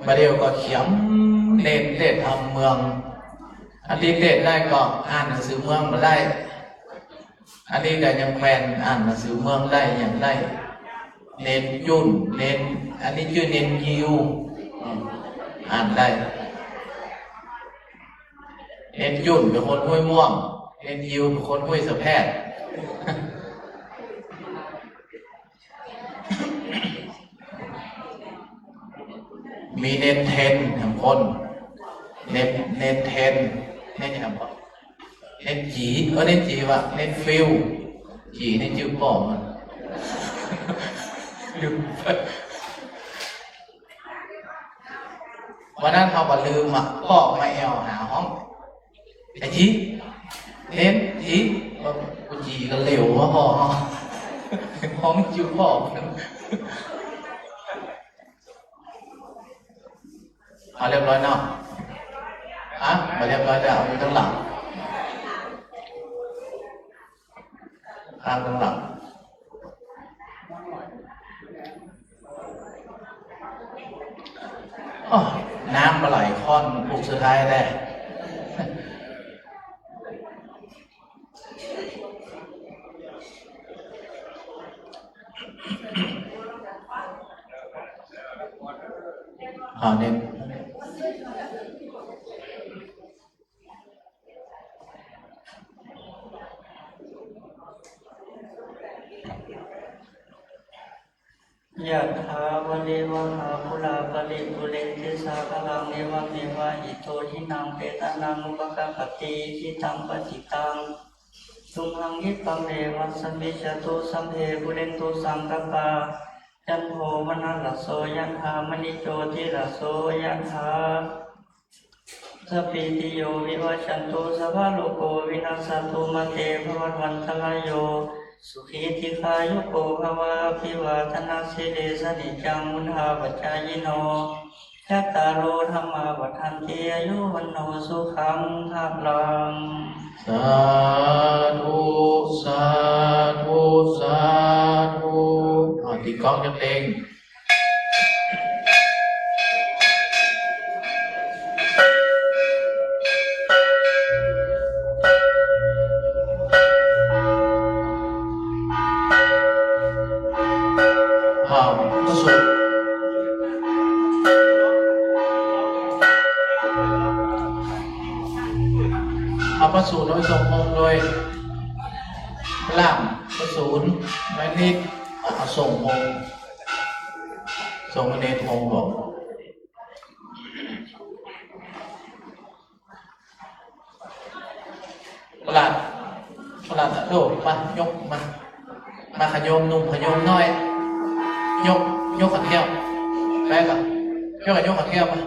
บ่าเดี่ยวก็เขียนเน้นเตสน์ธรรมเมือง อันตี้เตสน์ได้ก็อ่านหนังสือเมืองบ่าได้ อันนี้ก็ยังแควนอ่านหนังสือเมืองได้ ยังได้ เน้นจุ่น เน้น อันนี้จื้อเน้นยิว อืม อ่านได้ เน้นจุ่นเป๋นคนห้วยม่วง เน้นยิวเป๋นคนห้วยสะแพด มีเน้นเทนแหมคน เน้น เน้นเทน เน้นแหมคน เน้นจี๋ เออ เน้นจี๋ว่ะ เน้นฟิว จี๋นี่จื้อป้อมัน วันนั้นเฮาก็ลืมอะ ป้อมาแอ่วหาห้อง ไอ้จี๋ เน้นจี๋ ว่ากูจี๋ก็เหลววะป้อ ห้องจื้อป้อมัน เอาเรียบร้อยเนาะ ฮะ บ่เรียบร้อยแล้ว เอาอยู่ตังหลัง ข้างตังหลัง อ้อ น้ำบ่ไหล ค่อนลูกสุดท้ายแล้ว อ่า เน้น ยะถา วาริวะหา ปูรา ปะริปูเรนติ สาคะรัง เอวะเมวะ อิโต ทินัง เปตานัง อุปะกัปปะติ อิจิตัง ปัตถิตัง ตุมหัง ขิปปะเมวะ สะมิชฌะตุ สัพเพ ปูเรนตุ สังกัปปา จันโท ปะนะระโส ยะถา มะณิ โชติระโส ยะถา สัพพีติโยวิวัชชันตุ สัพพะโรโกวินัสสันตุ มาเตภวัตวันตราโย สุขีทีฆายุโกภะวะ อะภิวาทะนะสีลิสสะนิจจัง วุฑฒาปะจายิโน จัตตาโรธัมมาวัฑฒันติ อายุวัณโณสุขังพะลัง สาธุ สาธุ สาธุ อ่า ตีกลองเต็งๆ อ้าว พระสูตร เอาพระสูตรเอาไปส่งโฮมโดย พระราม พระสูตร แม่นิด เอาส่งโฮม ส่งแม่นิดโฮมบอก ประหลัด ประหลัดอะโดดมา ยกมา มาขะโยมหนุ่มขะโยมน้อย ยก ยกขันแก้ว ไปก่อน ยก ยกขันแก้วมา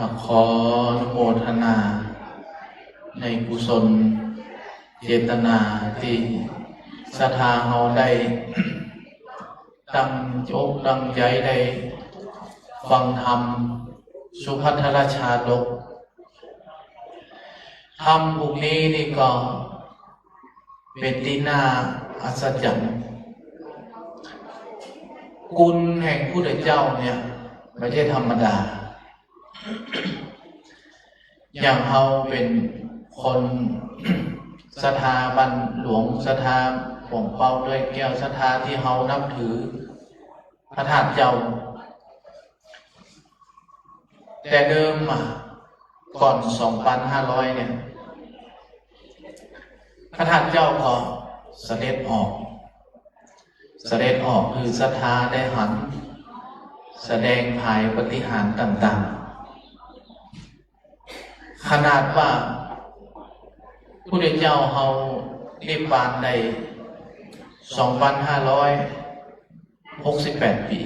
อ่ะ ขออนุโมทนาในกุศลเจตนาตี้ศรัทธาเฮาได้ ตั้งอกตั้งใจ๋ได้ฟังธรรมสุภัททรชาดก ธรรมพวกนี้นี่ก็เป๋นตี้น่าอัศจรรย์ คุณแห่งพุทธเจ้าเนี่ยไม่ใช่ธรรมดา อย่างเฮาเป๋นคนศรัทธาบ้านหลวง ศรัทธาหลวงเปาด้วยแก้ว ศรัทธาตี้เฮานับถือพระธาตุเจ้า แต่เดิมอะ ก่อนสองปันห้าร้อยเนี่ย พระธาตุเจ้าก็เสด็จออก เสด็จออกหื้อศรัทธาได้หัน แสดงผายปาฏิหาริย์ต่างๆ ขนาดว่าพุทธเจ้าเฮานิพพานได้สองปันห้าร้อยหกสิบแปดปี๋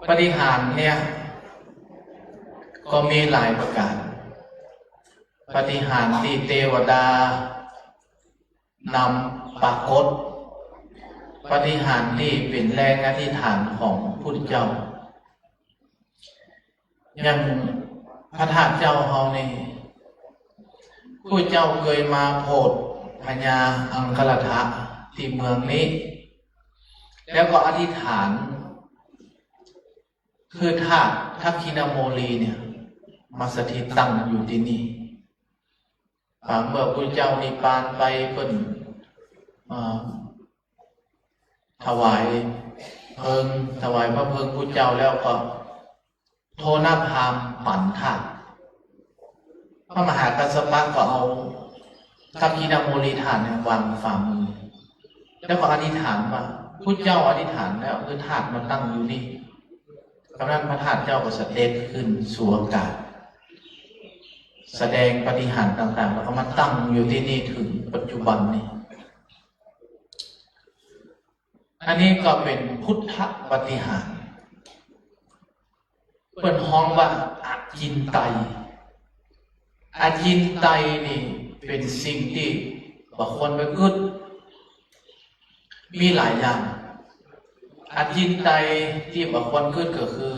ปาฏิหาริย์เนี่ยก็มีหลายประก๋าน ปาฏิหาริย์ตี้เตวดานำปรากฏ ปาฏิหาริย์ตี้เป๋นแรงอธิษฐานของพุทธเจ้า อย่างพระธาตุเจ้าเฮานี่ พุทธเจ้าเกยมาโผดพญาอังครัตถะตี้เมืองนี้ แล้วก็อธิษฐาน คือธาตุทักขิณาโมลีเนี่ย มาสถิตตั้งอยู่ตี้นี่ อ่า เมื่อพุทธเจ้านิพพานไปเปิ้น อ่า ถวายเพลิง ถวายพระเพลิงพุทธเจ้าแล้วก็โทนพราหมณ์ปั๋นธาตุ พระมหากัสสปะก็เอาทักขิณาโมลีธาตุเนี่ย วางฝ่ามือ แล้วก็อธิษฐานว่า พุทธเจ้าอธิษฐานแล้ว คือธาตุมาตั้งอยู่นี่ กำนั้นพระธาตุเจ้าก็เสด็จขึ้นสู่อากาศ แสดงปาฏิหาริย์ต่างๆ แล้วก็มาตั้งอยู่ตี้นี่เถิงปัจจุบันนี้ อันนี้ก็เป๋นพุทธปาฏิหาริย์ เปิ้นฮ้องว่าอจินไตย อจินไตยนี่เป๋นสิ่งตี้บ่ควรไปกึ๊ด มีหลายอย่าง อาจินไตยตี้บ่ควรกึ๊ดก็คือ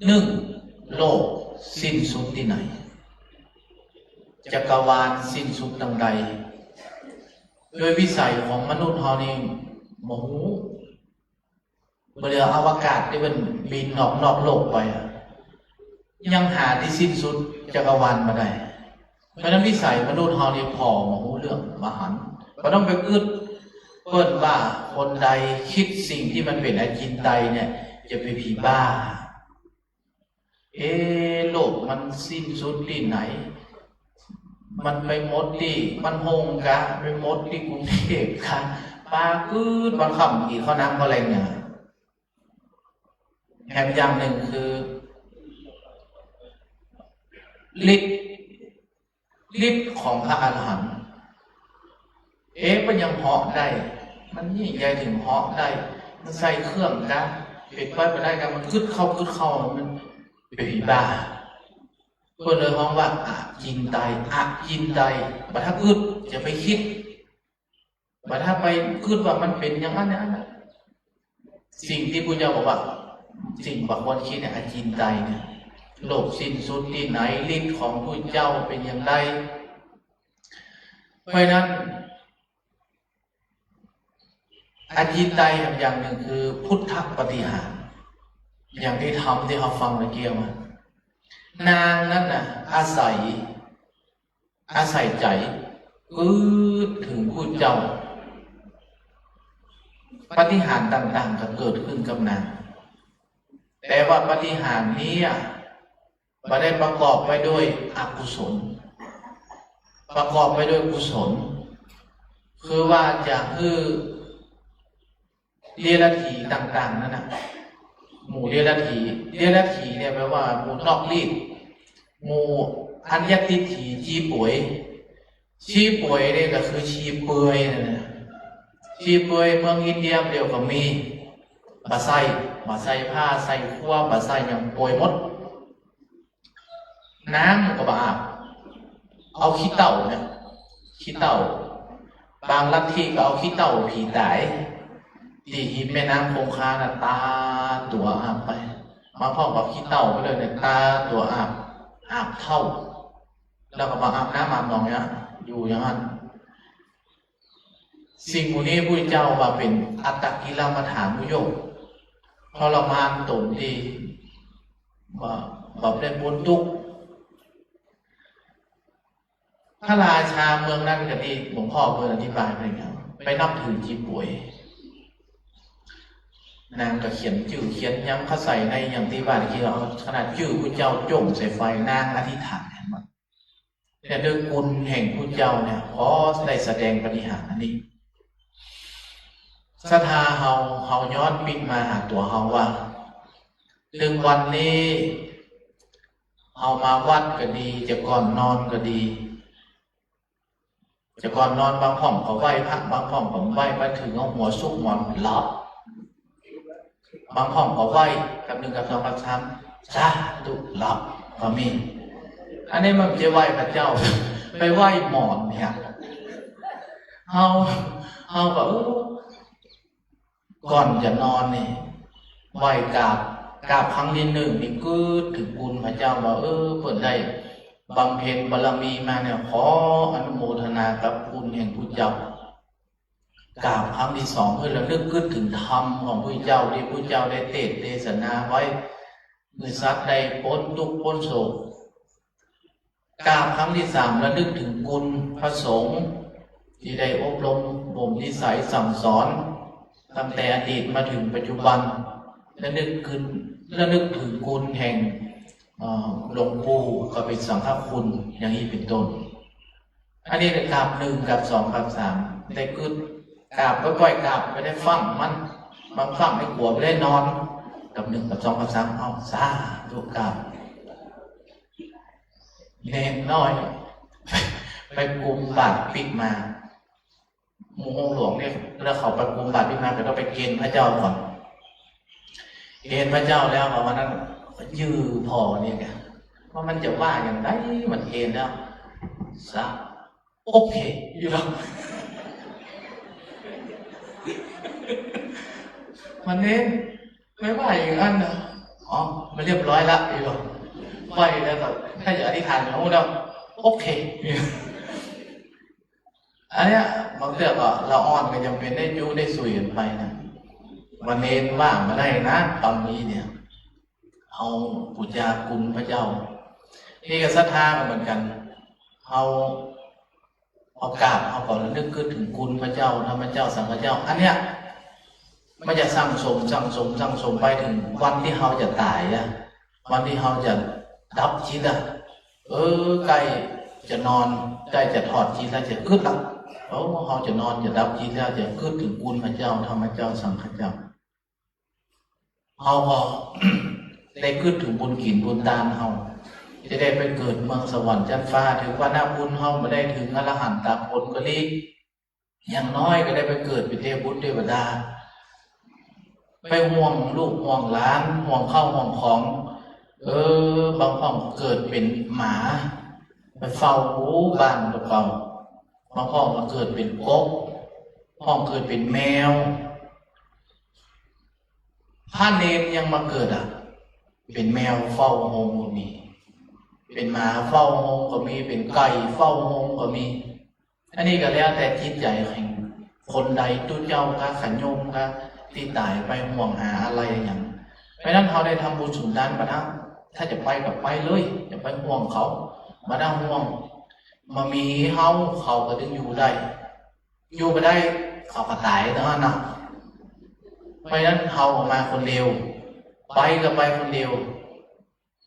นึ่ง โลกสิ้นสุดตี้ไหน จักรวาลสิ้นสุดตางใด โดยวิสัยของมนุษย์เฮานี่บ่ฮู้ บ่เหลืออวกาศตี้มันบินออกนอกโลกไปอะ ยังหาตี้สิ้นสุดจักรวาลบ่ได้ เพราะฉะนั้นวิสัยมนุษย์เฮานี่ผ่อบ่ฮู้เรื่อง บ่หัน บ่ต้องไปกึ๊ด เปิ้นว่าคนใดกึ๊ดสิ่งตี้มันเป๋นอาจินไตยเนี่ย จะเป๋นผีบ้า เอ๊ะ โลกมันสิ้นสุดตี้ไหน มันไปหมดตี้บ้านโฮ่งกา ไปหมดตี้กรุงเทพฯกา ปากึ๊ดวันค่ำกิ๋นข้าวน้ำข้าวแลงเนี่ย แถมอย่างนึ่งคือ ฤทธิ์ ฤทธิ์ของพระอรหันต์ เอ๊ะ มันยังเหาะได้ มันยิ่งใหญ่เถิงเหาะได้ มันใส่เครื่องกา เป๋นไปบ่ได้กา มันกึ๊ดเข้ากึ๊ดเข้า มันเป๋นผีบ้า เปิ้นเลยฮ้องว่าอาจินไตย อาจินไตย บ่ถ้ากึ๊ด จะไปกึ๊ด บ่ถ้าไปกึ๊ดว่ามันเป๋นอย่างนั้นอย่างนั้นน่ะ สิ่งตี้พุทธเจ้าบอกว่า สิ่งบ่ควรกึ๊ดเนี่ย อาจินไตยเนี่ย โลกสิ้นสุดตี้ไหน ฤทธิ์ของพุทธเจ้าเป๋นอย่างใด เพราะฉะนั้น อาจินไตยอย่างนึ่งคือพุทธปาฏิหาริย์ อย่างตี้ธรรมตี้เฮาฟังเมื่อกี้มา นางนั้นน่ะ อาศัย อาศัยใจ๋กึ๊ดเถิงพุทธเจ้า ปาฏิหาริย์ต่างๆ ก็เกิดขึ้นกับนาง แต่ว่าปาฏิหาริย์นี้อะ บ่ได้ประกอบไปด้วยอกุศล ประกอบไปด้วยกุศล คือว่าจะหื้อ เดรัจฉีต่างๆ นั้นน่ะ หมู่เดรัจฉี เดรัจฉีเนี่ยแปลว่าหมู่นอกรีต หมู่อัญญทิฏฐิ ชีป่วย ชีป่วยเนี่ยก็คือชีเปลือยนั่นน่ะ ชีเปลือยเมืองอินเดียเดี๋ยวก็มี บ่ใส่ บ่ใส่ผ้า ใส่ครัว บ่ใส่หยัง ป่วยหมด น้ำก็บ่อาบ เอาขี้เถ้าเนี่ย ขี้เถ้า บางลัทธิก็เอาขี้เถ้าผีต๋าย ตี้ริมแม่น้ำคงคาน่ะ ตาตั๋วอาบไป บางพ่องก็เอาขี้เถ้าไปเลยเนี่ย ตาตั๋วอาบ อาบเถ้า แล้วก็บ่อาบน้ำอาบหนองเนี่ย อยู่อย่างนั้น สิ่งหมู่นี้พุทธเจ้าว่าเป๋นอัตตกิลมถานุโยค ทรมานต๋นดี ว่า แบบได้ป๊นตุ๊กข์ พระราชาเมืองนั้นก็ดี หลวงพ่อเปิ้นอธิบายไปเนี่ย ไปนับถือชีป่วย นางก็เขียนจื้อเขียนหยังเข้าใส่ในอย่างตี้ว่าตะกี้ เอาขนาดจื้อพุทธเจ้าโจ้งใส่ไฟ นางอธิษฐาน เห็นบ่ เนี่ย ด้วยคุณแห่งพุทธเจ้าเนี่ย ขอได้แสดงปาฏิหาริย์อันนี้ ศรัทธาเฮา เฮาย้อนปิ๊กมาหาตั๋วเฮาว่า เถิงวันนี้ เฮามาวัดก็ดี จะก่อนนอนก็ดี จะก่อนนอนบางพ่องก็ไหว้พระ บางพ่องก็บ่ไหว้ ไปเถิงเอาหัวซุกหมอนหลับ บางพ่องก็ไหว้ กับนึ่งกับสองกับสาม สาธุ หลับก็มี อันนี้มันบ่ใจ้ไหว้พระเจ้า ไปไหว้หมอนเนี่ย เฮา เฮาก็ เออ ก่อนจะนอนนี่ ไหว้กราบ กราบครั้งตี้นึ่งนี่กึ๊ดเถิงคุณพระเจ้าว่า เออ เปิ้นได้บำเพ็ญบารมีมาเนี่ย ขออนุโมทนากับคุณแห่งพุทธเจ้า กราบครั้งตี้สอง เพื่อระลึกกึ๊ดเถิงธรรมของพุทธเจ้า ตี้พุทธเจ้าได้เตสน์เตสนาไว้ หื้อสัตว์ได้ป๊นตุ๊กข์ป๊นโศก กราบครั้งตี้สาม ระลึกเถิงคุณพระสงฆ์ตี้ได้อบรมบ่มนิสัยสั่งสอน ตั้งแต่อดีตมาเถิงปัจจุบัน ระลึกคุณ ระลึกเถิงคุณแห่ง เอ่อ หลวงปู่ก็เป๋นสังฆคุณ อย่างนี้เป๋นต้น อันนี้กราบนึ่ง กราบสอง กราบสาม ได้กึ๊ด กราบบ่อยๆ กราบไปได้ฟั่งมัน บางฟั่งนี่กั๋วบ่ได้นอน กราบนึ่ง กราบสอง กราบสาม เอา สาธุ กราบ เณรน้อย ไปกุมบาตรปิ๊กมา หมู่โฮงหลวงเนี่ย แล้วเขาไปกุมบาตรปิ๊กมา ก็ต้องไปเกณฑ์พระเจ้าก่อน เกณฑ์พระเจ้าแล้ว วันนั้นยื้อผ่อเนี่ย ว่ามันจะว่าอย่างใด มันเกณฑ์แล้ว สา โอเค อยู่แล้ว มันเน้น ไม่ว่าอย่างนั้นนะ อ๋อ มันเรียบร้อยละ อีกแล้ว ว่าอยู่แล้ว แต่ถ้าอยากอธิษฐานอย่างนู้นนะ โอเค อันเนี้ย บางเตื้อก็ละอ่อนก็จ๋ำเป๋นได้จุได้สุยกั๋นไปนะ ว่าเณรว่าบ่ได้นะ ต๋อนนี้เนี่ย เอาปู๋จาคุณพระเจ้า นี่ก็ศรัทธาก็เหมือนกั๋น เอา เอากราบ เอาก็ระลึกกึ๊ดเถิงคุณพระเจ้า ธรรมเจ้า สังฆเจ้า อันเนี้ย มันจะสั่งสม สั่งสม สั่งสมไปเถิงวันตี้เฮาจะต๋ายอะ วันตี้เฮาจะดับจิตอะ เออ ใก้จะนอน ใก้จะถอดจิตแล้ว จะกึ๊ดละ โอ้ เฮาจะนอน จะดับจิตแล้ว จะกึ๊ดเถิงคุณพระเจ้า ธรรมเจ้า สังฆเจ้า เฮาก็ ได้กึ๊ดเถิงบุญกิ๋นบุญตานเฮา จะได้ไปเกิดเมืองสวรรค์จั๊นฟ้า เถิงว่าหน้าบุญเฮาบ่ได้เถิงอรหันตผลก็ดี อย่างน้อยก็ได้ไปเกิดเป๋นเตวปุตรเตวดา ไปห่วงลูกห่วงหลาน ห่วงข้าวห่วงของ เออ บางพ่องเกิดเป๋นหมา ไปเฝ้าฮู้บ้านเก่า บางพ่องก็เกิดเป๋นกบ พ่องเกิดเป๋นแมว พระเณรยังมาเกิดอะ เป๋นแมวเฝ้าโฮงก็มี เป๋นหมาเฝ้าโฮงก็มี เป๋นไก่เฝ้าโฮงก็มี อันนี้ก็แล้วแต่จิตใจ๋แห่งคนใด ตุ๊เจ้าก็ ขะโยมก็ ตี้ต๋ายไปห่วงหาอะไรอะหยัง เพราะฉะนั้นเฮาได้ทำบุญสุนทานบ่านะ ถ้าจะไปก็ไปเลย อย่าไปห่วงเขา บ่านะห่วง บ่ามีเฮาเขาก็ตึงอยู่ได้ อยู่บ่ได้เขาก็ต๋ายเต้าหั้นนะ เพราะฉะนั้นเฮาออกมาคนเดียว ไปก็ไปคนเดียว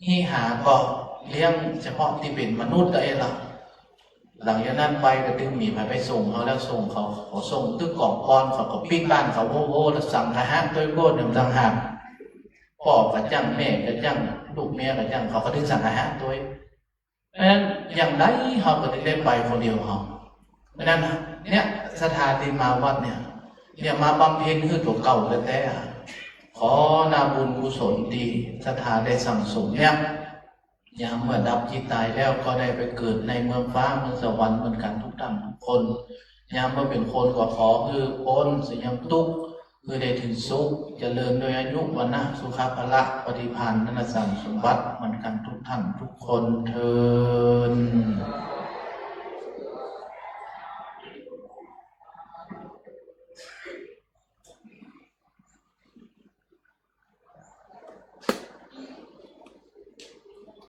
หิหาก็เลี้ยงเฉพาะตี้เป๋นมนุษย์เต้าอี้ละ หลังจากนั้นไปก็ตึงมีใผไปส่งเฮาแล้ว ส่งเขา เขาส่งตึกก๋องปอน เขาก็ปิ๊กบ้านเขา โอ้โห แล้วสังฆะตวยโกนอย่างต่างหาก ป้อก็จั้ง แม่ก็จั้ง ลูกเมียก็จั้ง เขาก็ตึงสังฆะตวย เพราะฉะนั้นอย่างใดเฮาก็ตึงได้ไปคนเดียวเฮา เพราะฉะนั้นเนี่ย ศรัทธาตี้มาวัดเนี่ย เนี่ยมาบำเพ็ญหื้อตั๋วเก่าแต๊ๆ ขอหน้าบุญกุศลตี้ศรัทธาได้สั่งสมเนี่ย ยามเมื่อดับจิตต๋ายแล้วก็ได้ไปเกิดในเมืองฟ้าเมืองสวรรค์เหมือนกั๋นทุกท่านทุกคน ยามเมื่อเป๋นคนก็ขอหื้อป๊นเสียยังตุ๊กข์ หื้อได้เถิงสุข เจริญโดยอายุ วรรณะ สุขะ พละ ปฏิภาณ ธนสารสมบัติเหมือนกั๋นทุกท่านทุกคนเทอญ